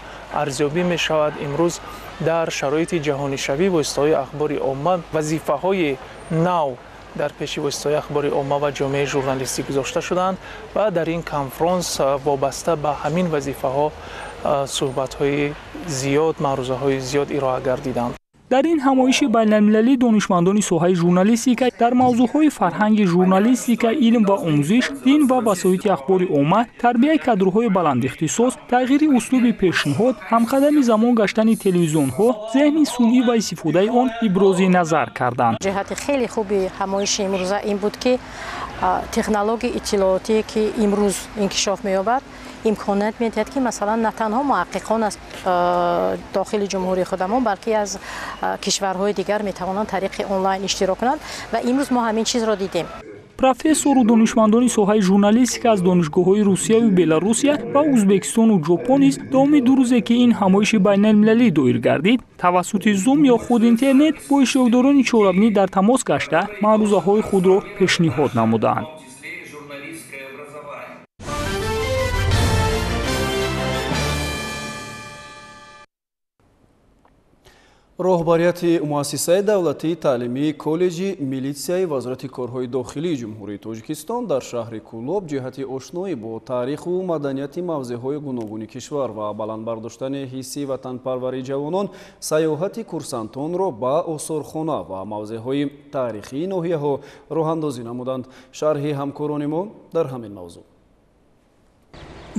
арзёбӣ мешавад. Имрӯз дар шароити ҷаҳонишавӣ воситаҳои ахбори омма вазифаҳои нав дар пеши воситаҳои ахбори омма ва ҷомеаи журналистӣ гузошта шуданд ва дар ин конфронс вобаста ба ҳамин вазифаҳо суҳбатҳои зиёд, маърузаҳои зиёд ироа гардиданд. Дар ин ҳамоиши байналмилалӣ донишмандони соҳаи журналистика дар мавзӯъҳои фарҳанги журналистика, илм ва омӯзиш, дин ва васоити ахбори омма, тарбияи кадрҳои баландихтисос, тағйири услуби пешниҳод, ҳамқадами замон гаштани телевизионҳо, зеҳни сунъӣ ва истифодаи он ибрози назар карданд. Ҷиҳати хеле хуби ҳамоиши имрӯза ин буд, ки технологияи иттилоотие, ки имрӯз инкишоф меёбад, имконият медиҳад, ки масалан на танҳо муҳаққиқон аз дохили ҷумҳурии худамон, балки аз кишварҳои дигар метавонанд тариқи онлайн иштирок кунанд ва имрӯз мо ҳамин чизро дидем. Профессору донишмандони соҳаи журналистика аз донишгоҳҳои Русияю Беларусия ва Ӯзбекистону Ҷопон низ давоми 2 рӯзе, ки ин ҳамоиши байналмилалӣ доир гардид, тавассути зум ё худ интернет бо иштирокдорони чорабинӣ дар тамос гашта, маърузаҳои худро пешниҳод намуданд. Роҳбарияти муассисаи давлатии таълимии коллеҷи милитсияи Вазорати корҳои дохилии Ҷумҳурии Тоҷикистон дар шаҳри Кӯлоб ҷиҳати ошноӣ бо таъриху маданияти мавзеъҳои гуногуни кишвар ва баланд бардоштани ҳисси ватанпарварии ҷавонон сайёҳати курсантонро ба осорхона ва мавзеъҳои таърихии ноҳияҳо роҳандозӣ намуданд. Шарҳи ҳамкорони мо дар ҳамин мавзӯъ.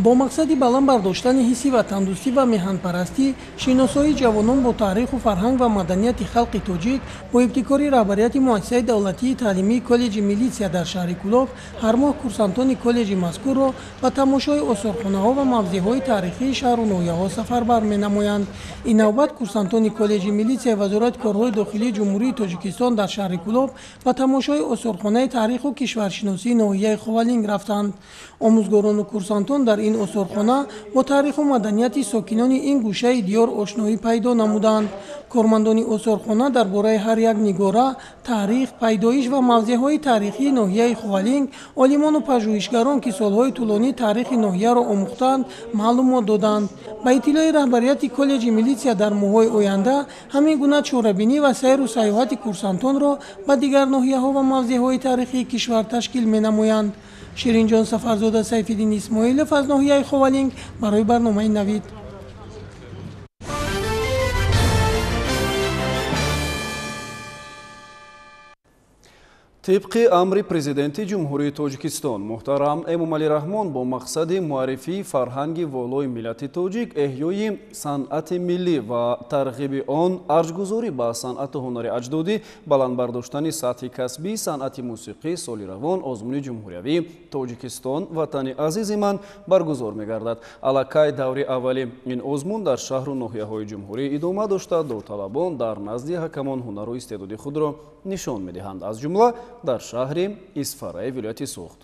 Бо мақсади баланд бардоштани ҳисси ватандӯстӣ ва меҳанпарастӣ, шиносоии ҷавонон бо таъриху фарҳанг ва маданияти халқи тоҷик бо ибтикори раҳбарияти муассисаи давлатии таълимии коллеҷи милитсия дар шаҳри Кӯлоб ҳар моҳ курсантони коллеҷи мазкурро ба тамошои осорхонаҳо ва мавзеъҳои таърихии шаҳру ноҳияҳо сафарбар менамоянд. Ин навбат курсантони коллеҷи милитсияи Вазорати корҳои дохилии Ҷумҳурии Тоҷикистон дар шаҳри Кӯлоб ба тамошои осорхонаи таъриху кишваршиносии ноҳияи Ховалинг рафтанд. Омӯзгорону курсантон дар ин осорхона бо таъриху маданияти сокинони ин гӯшаи диёр ошноӣ пайдо намуданд. Кормандони осорхона дар бораи ҳар як нигора, таърих, пайдоиш ва мавзеъҳои таърихии ноҳияи Ховалинг олимону пажӯҳишгарон, ки солҳои тӯлонӣ таърихи ноҳияро омӯхтанд, маълумот доданд. Ба иттилои раҳбарияти коллеҷи милитсия дар моҳҳои оянда ҳамин гуна чорабинӣ ва сайру сайёҳати курсантонро ба дигар ноҳияҳо ва мавзеъҳои таърихии кишвар ташкил менамоянд. Ширинҷон Сафарзода, Сайфиддин Исмоилов аз ноҳияи Ховалинг барои барномаи Навид. Тибқи амри Президенти Ҷумҳурии Тоҷикистон муҳтарам Эмомалӣ Раҳмон бо мақсади муаррифии фарҳанги волои миллати тоҷик, эҳёи санъати миллӣ ва тарғиби он, арҷгузорӣ ба санъату ҳунари аҷдодӣ, баланд бардоштани сатҳи касбии санъати мусиқӣ соли равон озмуни ҷумҳуриявии Тоҷикистон ватани азизи ман баргузор мегардад. Аллакай даври аввали ин озмун дар шаҳру ноҳияҳои ҷумҳурӣ идома дошта, довталабон дар назди ҳакамон ҳунару истеъдоди худро нишон медиҳанд, аз ҷумла дар шаҳри Исфараи вилояти Суғд.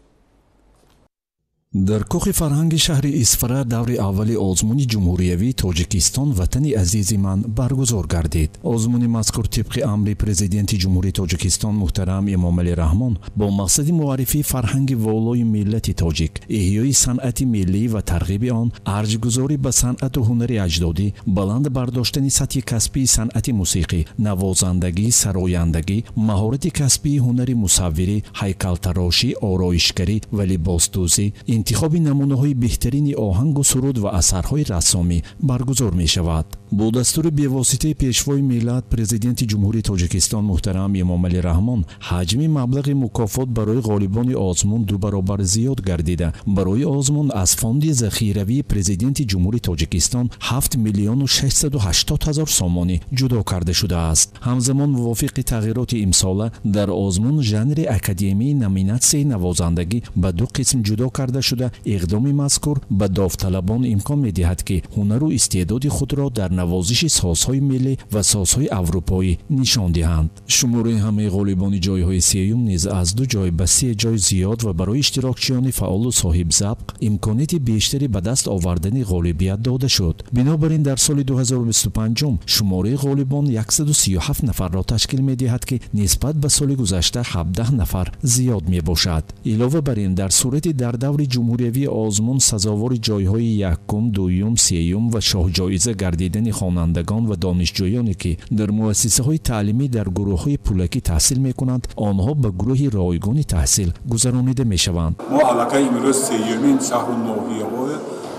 Дар кохи фарҳанги шаҳри Исфара даври аввали озмуни ҷумҳуриявии Тоҷикистон ватани азизи ман баргузор гардид. Озмуни мазкур тибқи амри Президенти Ҷумҳурии Тоҷикистон муҳтарам Эмомалӣ Раҳмон бо мақсади муаррифии фарҳанги волои миллати тоҷик, эҳёи санъати миллӣ ва тарғиби он, арҷгузорӣ ба санъату ҳунари аҷдодӣ, баланд бардоштани сатҳи касбии санъати мусиқӣ, навозандагӣ, сарояндагӣ, маҳорати касбии ҳунари мусаввирӣ, ҳайкалтарошӣ, ороишгарӣ ва либосдӯзӣ, интихоби намунаҳои беҳтарини оҳангу суруд ва асарҳои рассомӣ баргузор мешавад. Бо дастури бевоситаи Пешвои миллат, Президенти Ҷумҳурии Тоҷикистон муҳтарам Эмомалӣ Раҳмон ҳаҷми маблағи мукофот барои ғолибони озмун ду баробар зиёд гардида, барои озмун аз фонди захиравии Президенти Ҷумҳурии Тоҷикистон 7 680 000 сомонӣ ҷудо карда шудааст. Ҳамзамон мувофиқи тағйироти имсола дар озмун жанри академии номинатсияи навозандагӣ ба ду қисм ҷудо карда шуда, иқдоми мазкур ба довталабон имкон медиҳад, ки ҳунару истеъдоди худро дар навозиши созҳои миллӣ ва созҳои аврупоӣ нишон диҳанд. Шумораи ҳамаи ғолибони ҷойҳои сеюм низ аз 2 ҷой ба 3 ҷой зиёд ва барои иштирокчиёни фаъолу соҳибзабқ имконияти бештари ба даст овардани ғолибият дода шуд. Бинобар ин дар соли 2025 шумораи ғолибон 137 нафарро ташкил медиҳад, ки нисбат ба соли гузашта 17 нафар зиёд мебошад. Илова бар ин, дар сурати дар даври ҷумҳуриявии озмун сазовори ҷойҳои якум, дуюм, сеюм ва шоҳҷоиза гардидани хонандагон ва донишҷӯёне, ки дар муассисаҳои таълимӣ дар гурӯҳҳои пулакӣ таҳсил мекунанд, онҳо ба гурӯҳи ройгони таҳсил гузаронида мешаванд. Мо аллакай имрӯз сеюмин шаҳру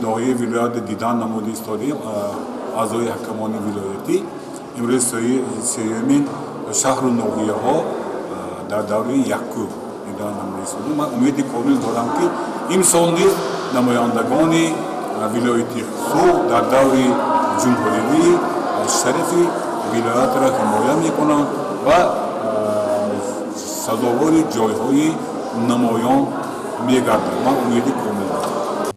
ноҳияи вилоят дидан намуда истодаем. Аъзои ҳакамони вилоятӣ имрӯз сеюмин шаҳру ноҳияҳо дар давраи якум дидан намуда истодаем. Ман умеди комил дорам, ки имсол низ намояндагони вилояти Суғд дар даври ҷумҳуриявӣ шарафи вилоятро ҳимоя мекунанд ва сазовори ҷойҳои намоён мегарданд. Ман умеди комил дорам.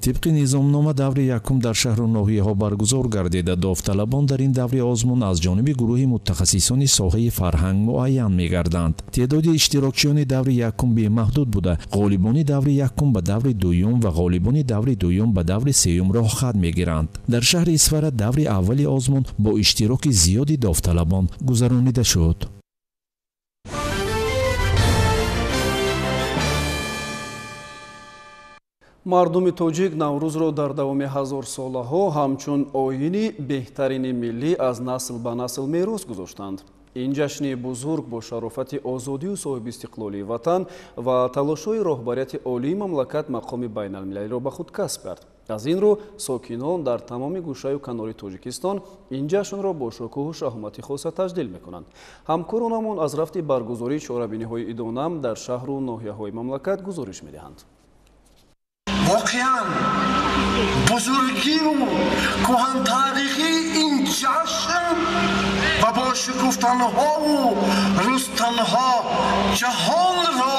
Тибқи низомнома даври якум дар шаҳру ноҳияҳо баргузор гардида, довталабон дар ин даври озмун аз ҷониби гурӯҳи мутахассисони соҳаи фарҳанг муайян мегарданд. Теъдоди иштирокчиёни даври якум бемаҳдуд буда, ғолибони даври якум ба даври дуюм ва ғолибони даври дуюм ба даври сеюм роҳхат мегиранд. Дар шаҳри Исфара даври аввали озмун бо иштироки зиёди довталабон гузаронида шуд. Мардуми тоҷик Наврӯзро дар давоми ҳазорсолаҳо ҳамчун оини беҳтарини миллӣ аз насл ба насл мерос гузоштанд. Ин ҷашни бузург бо шарофати озодию соҳибистиқлолии ватан ва талошҳои роҳбарияти олии мамлакат мақоми байналмилалиро ба худ касб кард. Аз ин рӯ сокинон дар тамоми гӯшаю канори Тоҷикистон ин ҷашнро бо шукӯҳу шаҳомати хоса таҷлил мекунанд. Ҳамкоронамон аз рафти баргузории чорабиниҳои идонам дар шаҳру ноҳияҳои мамлакат гузориш медиҳанд. Воқеан бузургию кӯҳантарихии ин ҷашн ва бо шукуфтанҳову рустанҳо ҷаҳонро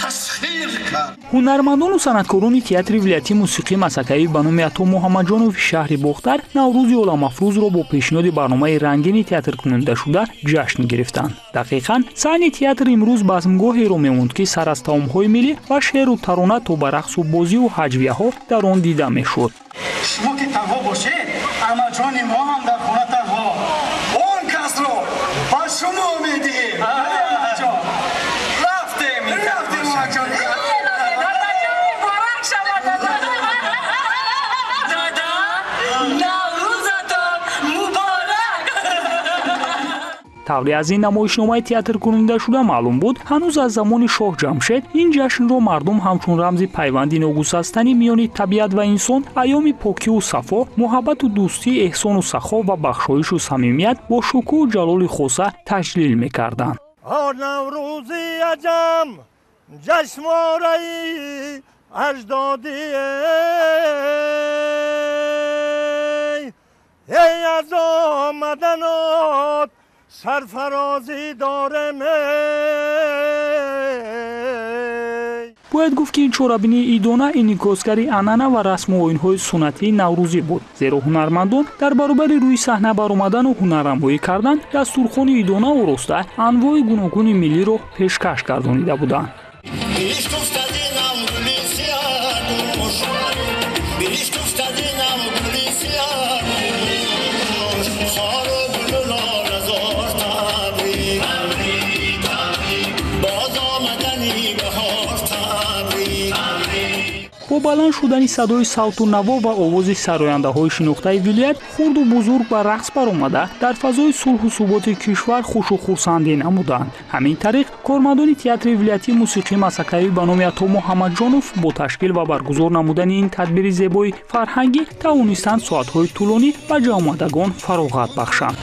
тасхир кард. Ҳунармандону санъаткорони театри вилоятии мусиқии масакавӣ ба номи Ато Муҳаммадҷонови шаҳри Бохтар Наврӯзи оламафрӯзро бо пешниҳоди барномаи рангини театркунандашуда ҷашн гирифтанд. Дақиқан саҳни театр имрӯз базмгоҳеро мемонд, ки сар аз таомҳои миллӣ ва шеъру тарона то ба рақсу бозию ҳаҷвияҳо дар он дида мешуд. Шумо ки танҳо бошед, амаҷони мо ҳам дар хона танҳо. Он касро ба шумо медиҳем. Рафтем, рафтем, амаҷон. Тавре аз ин намоишномаи театркунандашуда маълум буд, ҳанӯз аз замони шоҳ Ҷамшед ин ҷашнро мардум ҳамчун рамзи пайванди ногусастанӣ миёни табиат ва инсон, айёми покиву сафо, муҳаббату дӯстӣ, эҳсону сахо ва бахшоишу самимият бо шукӯҳу ҷалоли хоса таҷлил мекарданд. Наврӯзи аҷам ҷашнвораи аҷдодӣ, эй аз омаданот сарфарозӣ дорем. Бояд гуфт, ки ин чорабинии идона инъикосгари анъана ва расму оинҳои суннатии наврӯзӣ буд, зеро ҳунармандон дар баробари рӯи саҳна баромадану ҳунарнамоӣ кардан дастурхони идона ороста анвои гуногуни миллиро пешкаш гардонида буданд. Бо баланд шудани садои савту наво ва овози сарояндаҳои шинохтаи вилоят, хурду бузург ба рақс баромада дар фазои сулҳу суботи кишвар хушу хурсандӣ намуданд. Ҳамин тариқ кормандони театри вилоятии мусиқии масакавӣ ба номи Ато Муҳаммадҷонов бо ташкил ва баргузор намудани ин тадбири зебои фарҳангӣ тавонистанд соатҳои тӯлонӣ ба ҷамъомадагон фароғат бахшанд.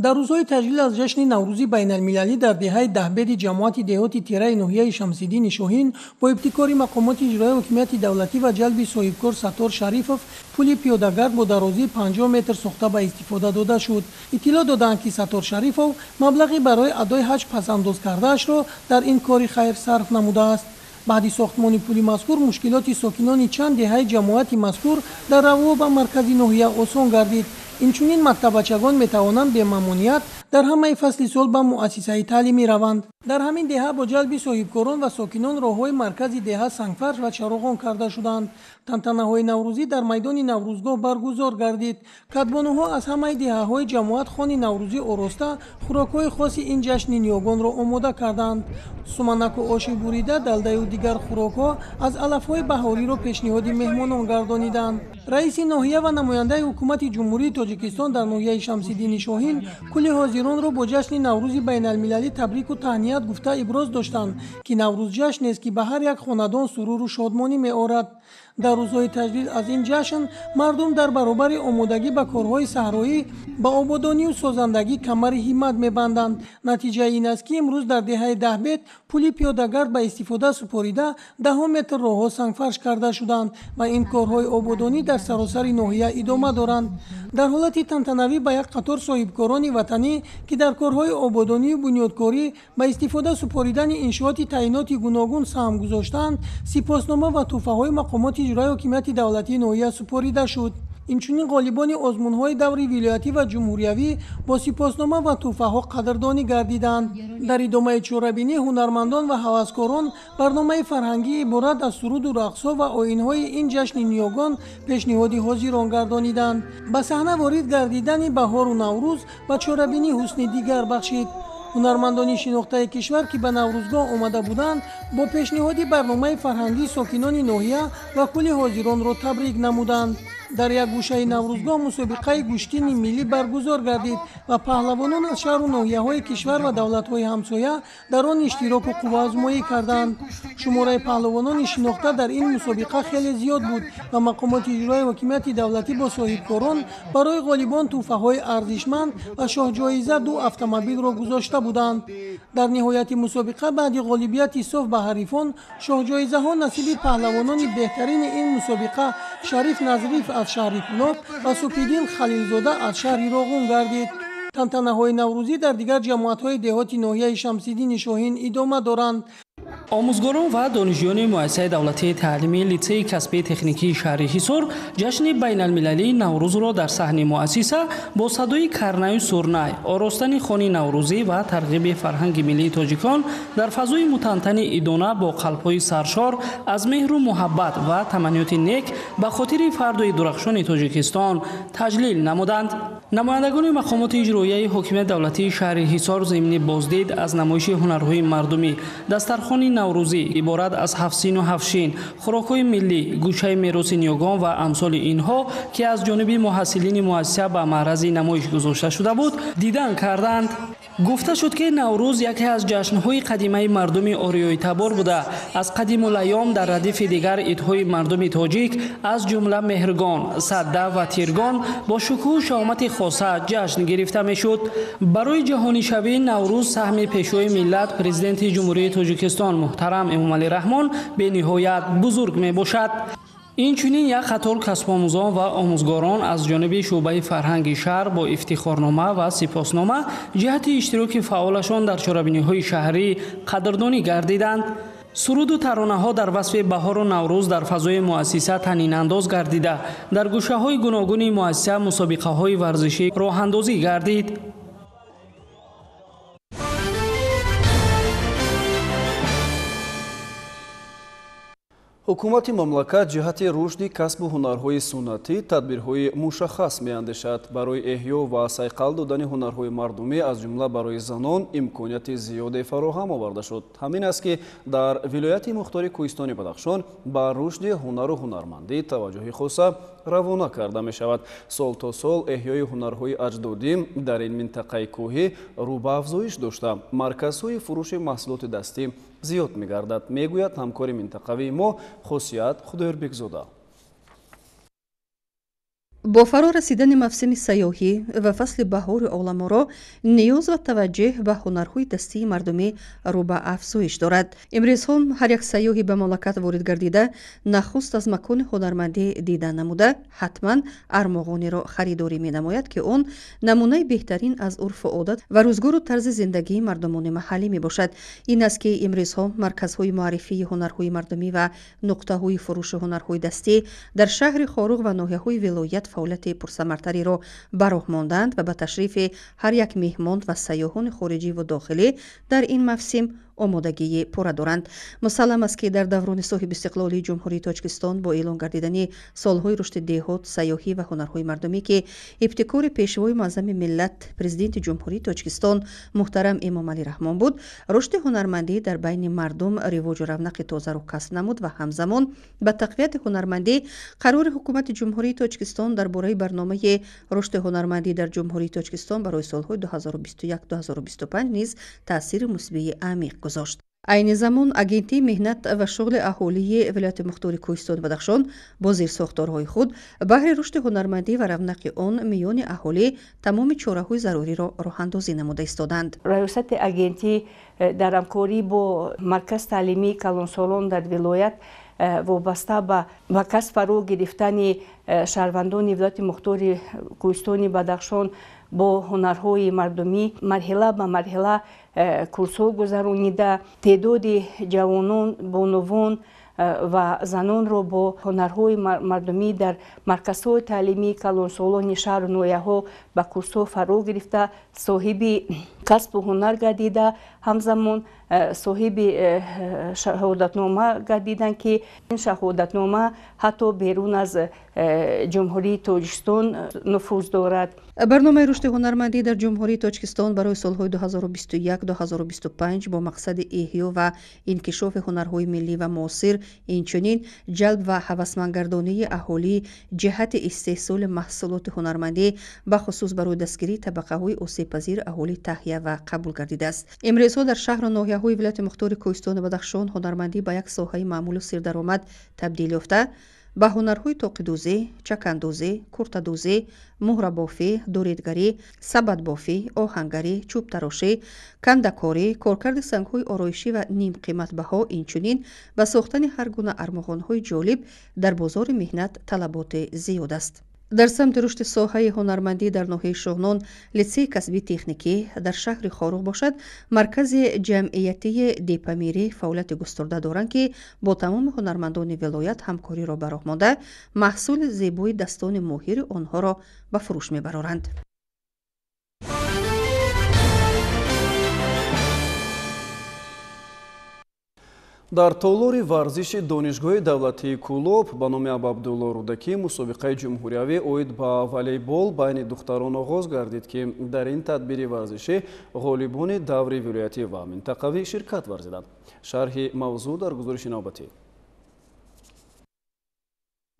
Дар рӯзҳои таҷлил аз ҷашни Наврӯзи байналмилалӣ дар деҳаи Даҳбеди ҷамоати деҳоти Тираи ноҳияи Шамсиддини Шоҳин бо ибтикори мақомоти иҷроияи ҳокимияти давлатӣ ва ҷалби соҳибкор Саттор Шарифов пули пиёдагард бо дарозии 50 метр сохта ба истифода дода шуд. Иттилоъ доданд, ки Саттор Шарифов маблағи барои адои ҳаҷ пасандоз кардаашро дар ин кори хайр сарф намудааст. Баъди сохтмони пули мазкур мушкилоти сокинони чанд деҳаи ҷамоати мазкур дар раву ба маркази ноҳия осон гардид. Инчунин мактаббачагон метавонанд бемамоният дар ҳамаи фасли сол ба муассисаи таълимӣ раванд. Дар ҳамин деҳа бо ҷалби соҳибкорон ва сокинон роҳҳои маркази деҳа сангфарш ва чароғон карда шуданд. Тантанаҳои наврӯзӣ дар майдони Наврӯзгоҳ баргузор гардид. Кадбонуҳо аз ҳамаи деҳаҳои ҷамоат хони наврӯзӣ ороста хӯрокҳои хоси ин ҷашни ниёгонро омода карданд. Суманаку оши бурида, далдаю дигар хӯрокҳо аз алафҳои баҳориро пешниҳоди меҳмонон гардониданд. Раиси ноҳия ва намояндаи ҳукумати Ҷумҳурии Тоҷикистон дар ноҳияи Шамсиддини Шоҳин кулли ҳозиронро бо ҷашни Наврӯзи байналмилалӣ табрику таҳният гуфта иброз доштанд, ки Наврӯз ҷашнест, ки ба ҳар як хонадон суруру шодмонӣ меорад. Дар рӯзҳои таҷлил аз ин ҷашн мардум дар баробари омодагӣ ба корҳои саҳроӣ ба ободонию созандагӣ камари ҳиммат мебанданд. Натиҷаи ин аст, ки имрӯз дар деҳаи Даҳбед пули пиёдагард ба истифода супорида даҳо метр роҳҳо сангфарш карда шуданд ва ин корҳои ободонӣ дар саросари ноҳия идома доранд. Дар ҳолати тантанавӣ ба як қатор соҳибкорони ватанӣ, ки дар корҳои ободонию бунёдкорӣ ба истифода супоридани иншооти таъиноти гуногун саҳм гузоштаанд, сипоснома ва тӯҳфаҳои мақомоти иҷроияи ҳокимияти давлатии ноҳия супорида шуд. Инчунин ғолибони озмунҳои даври вилоятӣ ва ҷумҳуриявӣ бо сипоснома ва тӯҳфаҳо қадрдонӣ гардиданд. Дар идомаи чорабинӣ ҳунармандон ва ҳаваскорон барномаи фарҳангӣ иборат аз суруду рақсҳо ва оинҳои ин ҷашни ниёгон пешниҳоди ҳозирон гардониданд. Ба саҳна ворид гардидани баҳору Наврӯз ба чорабинӣ ҳусни дигар бахшид. Ҳунармандони шинохтаи кишвар, ки ба Наврӯзгоҳ омада буданд, бо пешниҳоди барномаи фарҳангӣ сокинони ноҳия ва кулли ҳозиронро табрик намуданд. Дар як гӯшаи Наврӯзгоҳ мусобиқаи гӯштини миллӣ баргузор гардид ва паҳлавонон аз шаҳру ноҳияҳои кишвар ва давлатҳои ҳамсоя дар он иштироку қувваозмоӣ карданд. Шумораи паҳлавонони шинохта дар ин мусобиқа хеле зиёд буд ва мақомоти иҷрои ҳокимияти давлатӣ бо соҳибкорон барои ғолибон тӯҳфаҳои арзишманд ва шоҳҷоиза 2 автомобилро гузошта буданд. Дар ниҳояти мусобиқа баъди ғолибияти соф ба ҳарифон шоҳҷоизаҳо насиби паҳлавонони беҳтарини ин мусобиқа Шариф Назриф аз шаҳри Кулоб ва Супиддин Халилзода аз шаҳри Роғун гардид. Тантанаҳои наврӯзӣ дар дигар ҷамоатҳои деҳоти ноҳияи Шамсиддини Шоҳин идома доранд. Омӯзгорон ва донишҷӯёни муассисаи давлатии таълимии литсейи касбии техникии шаҳри Ҳисор ҷашни байналмилалии Наврӯзро дар саҳни муассиса бо садои карнаю сурнай, оростани хони наврӯзӣ ва тарғиби фарҳанги миллии тоҷикон дар фазои мутантани идона бо қалбҳои саршор аз меҳру муҳаббат ва таманниёти нек ба хотири фардои дурахшони Тоҷикистон таҷлил намуданд. Намояндагони мақомоти иҷроияи ҳокимияти давлатии шаҳри Ҳисор зимни боздид аз намоиши ҳунарҳои мардумӣ, дастархони наврӯзӣ иборат аз ҳафтсину ҳафтшин, хӯрокҳои миллӣ, гӯшаи мероси ниёгон ва амсоли инҳо, ки аз ҷониби муҳассилини муассиса ба маърази намоиш гузошта шуда буд, дидан карданд. Гуфта шуд, ки Наврӯз яке аз ҷашнҳои қадимаи мардуми ориёитабор буда, аз қадимулайём дар радифи дигар идҳои мардуми тоҷик, аз ҷумла Меҳргон, Садда ва Тиргон бо шукӯҳу шаҳомати хоса ҷашн гирифта мешуд. Барои ҷаҳонишавии Наврӯз саҳми Пешвои миллат, Президенти Ҷумҳурии Тоҷикистон муҳтарам Эмомалӣ Раҳмон бениҳоят бузург мебошад. Инчунин як қатор касбомӯзон ва омӯзгорон аз ҷониби шӯъбаи фарҳанги шаҳр бо ифтихорнома ва сипоснома ҷиҳати иштироки фаъолашон дар чорабиниҳои шаҳрӣ қадрдонӣ гардиданд. Суруду таронаҳо дар васфи баҳору Наврӯз дар фазои муассиса танинандоз гардида, дар гӯшаҳои гуногуни муассиса мусобиқаҳои варзишӣ роҳандозӣ гардид. Ҳукумати мамлакат ҷиҳати рушди касбу ҳунарҳои суннатӣ тадбирҳои мушаххас меандешад. Барои эҳё ва сайқал додани ҳунарҳои мардумӣ, аз ҷумла барои занон, имконияти зиёде фароҳам оварда шуд. Ҳамин аст, ки дар вилояти мухтори Кӯҳистони Бадахшон ба рушди ҳунару ҳунармандӣ таваҷҷӯҳи хоса равона карда мешавад. Сол то сол эҳёи ҳунарҳои аҷдодӣ дар ин минтақаи кӯҳӣ рӯ ба афзоиш дошта, марказҳои фурӯши маҳсулоти дастӣ зиёд мегардад, мегӯяд ҳамкори минтақавии мо Хосият Худоёрбекзода. Бо фаро расидани мавсими сайёҳӣ ва фасли баҳори оламоро ниёз ва таваҷҷӯҳ ба ҳунарҳои дастии мардумӣ рӯ ба афзоиш дорад. Имрӯзҳо ҳар як сайёҳи ба мамлакат ворид гардида нахуст аз макони ҳунармандӣ дида намуда, ҳатман армуғонеро харидорӣ менамояд, ки он намунаи беҳтарин аз урфу одат ва рӯзгору тарзи зиндагии мардумони маҳаллӣ мебошад. Ин аст, ки имрӯзҳо марказҳои муаррифии ҳунарҳои мардумӣ ва нуқтаҳои фурӯши ҳунарҳои дастӣ дар шаҳри Хоруғ ва ноҳияҳои вилоят фаъолияти пурсамартариро ба роҳ монданд ва ба ташрифи ҳар як меҳмон ва сайёҳони хориҷӣ ва дохилӣ дар ин мавсим омодагии пурра доранд. Мусаллам аст, ки дар даврони соҳибистиқлолии Ҷумҳурии Тоҷикистон бо эълон гардидани солҳои рушди деҳот, сайёҳӣ ва ҳунарҳои мардумӣ, ки ибтикори Пешвои муаззами миллат, Президенти Ҷумҳурии Тоҷикистон муҳтарам Эмомалӣ Раҳмон буд, рушди ҳунармандӣ дар байни мардум ривоҷу равнақи тозаро касб намуд ва ҳамзамон ба тақвияти ҳунармандӣ қарори Ҳукумати Ҷумҳурии Тоҷикистон дар бораи барномаи рушди ҳунармандӣ дар Ҷумҳурии Тоҷикистон барои солҳои 2021-2025 низ таъсири мусбии амиқ гузошт. Айни замон Агентии меҳнат ва шуғли аҳолии вилояти мухтори Кӯҳистони Бадахшон бо зирсохторҳои худ баҳри рушди ҳунармандӣ ва равнақи он миёни аҳолӣ тамоми чораҳои заруриро роҳандозӣ намуда истоданд. Раёсати агентӣ дар ҳамкорӣ бо марказ таълимии калонсолон дар вилоят вобаста ба касб фаро гирифтани шаҳрвандони вилояти мухтори Кӯҳистони Бадахшон бо ҳунарҳои мардумӣ марҳила ба марҳила курсҳо гузаронида, теъдоди ҷавонон, бонувон ва занонро бо ҳунарҳои мардумӣ дар марказҳои таълимии калонсолони шаҳру ноҳияҳо ба курсҳо фаро гирифта, соҳиби касбу ҳунар гардида, ҳамзамон соҳиби шаҳодатнома гардиданд, ки ин шаҳодатнома ҳатто берун аз Ҷумҳурии Тоҷикистон нуфуз дорад. Барномаи рушди ҳунармандӣ дар Ҷумҳурии Тоҷикистон барои солҳои 2021-2025 бо мақсади эҳё ва инкишофи ҳунарҳои миллӣ ва муосир, инчунин ҷалб ва ҳавасмандгардонии аҳолӣ ҷиҳати истеҳсоли маҳсулоти ҳунармандӣ, бахусус барои дастгирии табақаҳои осебпазири аҳолӣ таҳия ва қабул гардидааст. Имрӯзҳо дар шаҳру ноҳияҳои вилояти мухтори Кӯҳистони Бадахшон ҳунармандӣ ба як соҳаи маъмулу сердаромад табдил ёфта, ба ҳунарҳои тоқидӯзӣ, чакандӯзӣ, куртадӯзӣ, муҳрабофӣ, дуредгарӣ, сабадбофӣ, оҳангарӣ, чӯбтарошӣ, кандакорӣ, коркарди сангҳои ороишӣ ва нимқиматбаҳо, инчунин ба сохтани ҳар гуна армуғонҳои ҷолиб дар бозори меҳнат талаботи зиёд аст. Дар самти рушди соҳаи ҳунармандӣ дар ноҳияи Шоҳнон литсеи касбии техникӣ, дар шаҳри Хоруғ бошад маркази ҷамъиятии Депамирӣ фаъолияти густурда доранд, ки бо тамоми ҳунармандони вилоят ҳамкориро ба роҳ монда, маҳсули зебои дастони моҳири онҳоро ба фурӯш мебароранд. Дар толори варзиши Донишгоҳи давлатии Кӯлоб ба номи Абуабдулло Рӯдакӣ мусобиқаи ҷумҳуриявӣ оид ба волейбол байни духтарон оғоз гардид, ки дар ин тадбири варзишӣ ғолибони даври вилоятӣ ва минтақавӣ ширкат варзиданд. Шарҳи мавзӯъ дар гузориши навбатӣ.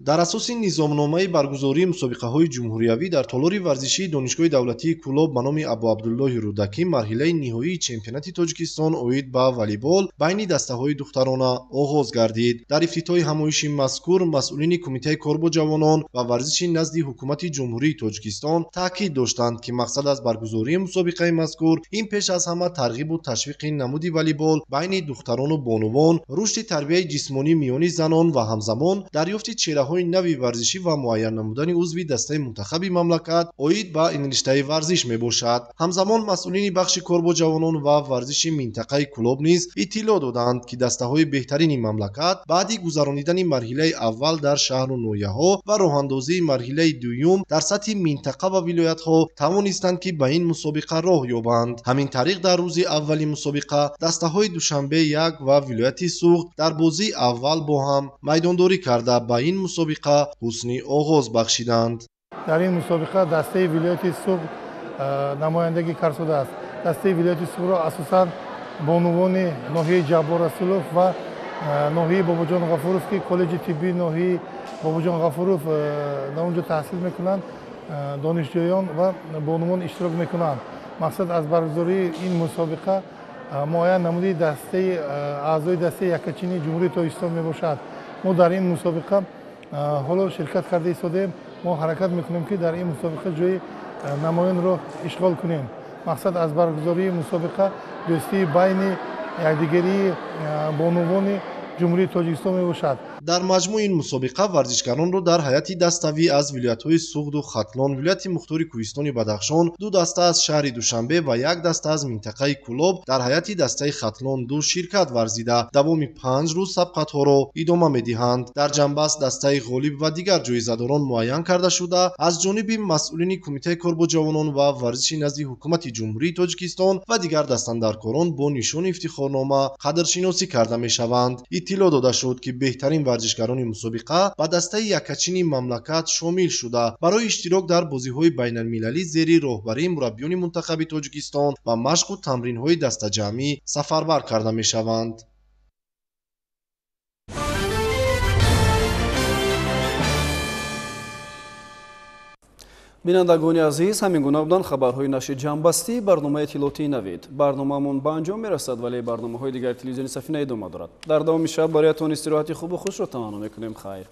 Дар асоси низомномаи баргузории мусобиқаҳои ҷумҳуриявӣ дар толори варзишии Донишгоҳи давлатии Кӯлоб ба номи Абуабдуллоҳи Рӯдакӣ марҳилаи ниҳоии чемпионати Тоҷикистон оид ба волейбол байни дастаҳои духтарона оғоз гардид. Дар ифтитоҳи ҳамоиши мазкур масъулини Кумитаи кор бо ҷавонон ва варзиши назди Ҳукумати Ҷумҳурии Тоҷикистон таъкид доштанд, ки мақсад аз баргузории мусобиқаи мазкур ин пеш аз ҳама тарғибу ташвиқи намуди волейбол байни духтарону бонувон, рушди тарбияи ҷисмонӣ миёни занон ва ҳамзамон дарёфти чеҳраҳои нави варзишӣ ва муайян намудани узви дастаи мунтахаби мамлакат оид ба ин риштаи варзиш мебошад. Ҳамзамон масъулини бахши кор бо ҷавонон ва варзиши минтақаи Кӯлоб низ иттилоъ доданд, ки дастаҳои беҳтарини мамлакат баъди гузаронидани марҳилаи аввал дар шаҳру ноҳияҳо ва роҳандозии марҳилаи дуюм дар сатҳи минтақа ва вилоятҳо тавонистанд, ки ба ин мусобиқа роҳ ёбанд. Ҳамин тариқ дар рӯзи аввали мусобиқа дастаҳои Душанбе 1 ва вилояти Суғд дар бозии аввал бо ҳам майдондорӣ карда ба ин мусобиқа ҳусни оғоз бахшиданд. Дар ин мусобиқа дастаи вилояти Суғд намояндагӣ кард шудааст. Дастаи вилояти Суғдро асосан бонувони ноҳияи Ҷаббор Расулов ва ноҳияи Бобоҷон Ғафуров, ки коллеҷи тиббии ноҳияи Бобоҷон Ғафуров дар он ҷо таҳсил мекунанд, донишҷӯён ва бонувон иштирок мекунанд. Мақсад аз баргузории ин мусобиқа муайян намудии дастаи аъзои дастаи яккачинии Ҷумҳурии Тоҷикистон мебошад. Мо дар ин мусобиқа ҳоло ширкат карда истодаем. Мо ҳаракат мекунем, ки дар ин мусобиқа ҷои намоёнро ишғол кунем. Мақсад аз баргузории мусобиқа дӯстии байни якдигарии бонувони Ҷумҳурии Тоҷикистон мебошад. Дар маҷмӯи ин мусобиқа варзишгаронро дар ҳайати даставӣ аз вилоятҳои Суғду Хатлон, вилояти мухтори Кӯҳистони Бадахшон, ду даста аз шаҳри Душанбе ва як даста аз минтақаи Кӯлоб дар ҳайати дастаи Хатлон 2 ширкат варзида давоми 5 рӯз сабқатҳоро идома медиҳанд. Дар ҷанбаст дастаи ғолиб ва дигар ҷоизадорон муайян карда шуда, аз ҷониби масъулини Кумитаи кор бо ҷавонон ва варзиши назди Ҳукумати Ҷумҳурии Тоҷикистон ва дигар дастандаркорон бо нишони ифтихорнома қадршиносӣ карда мешаванд. Иттилоъ дода шуд, ки беҳтарин варзишгарони мусобиқа ба дастаи яккачини мамлакат шомил шуда, барои иштирок дар бозиҳои байналмилалӣ зери роҳбарии мураббиёни мунтахаби Тоҷикистон ва машқу тамринҳои дастаҷамъӣ сафарбар карда мешаванд. Бинандагони азиз, ҳамин гуна буданд хабарҳои нашри ҷамъбастӣ барномаи иттилоотии Навид. Барномаамон ба анҷом мерасад, вале барномаҳои дигари телевизиони Сафина идома дорад. Дар давоми шаб бароятон истироҳати хубу хушро таманно мекунем. Хайр.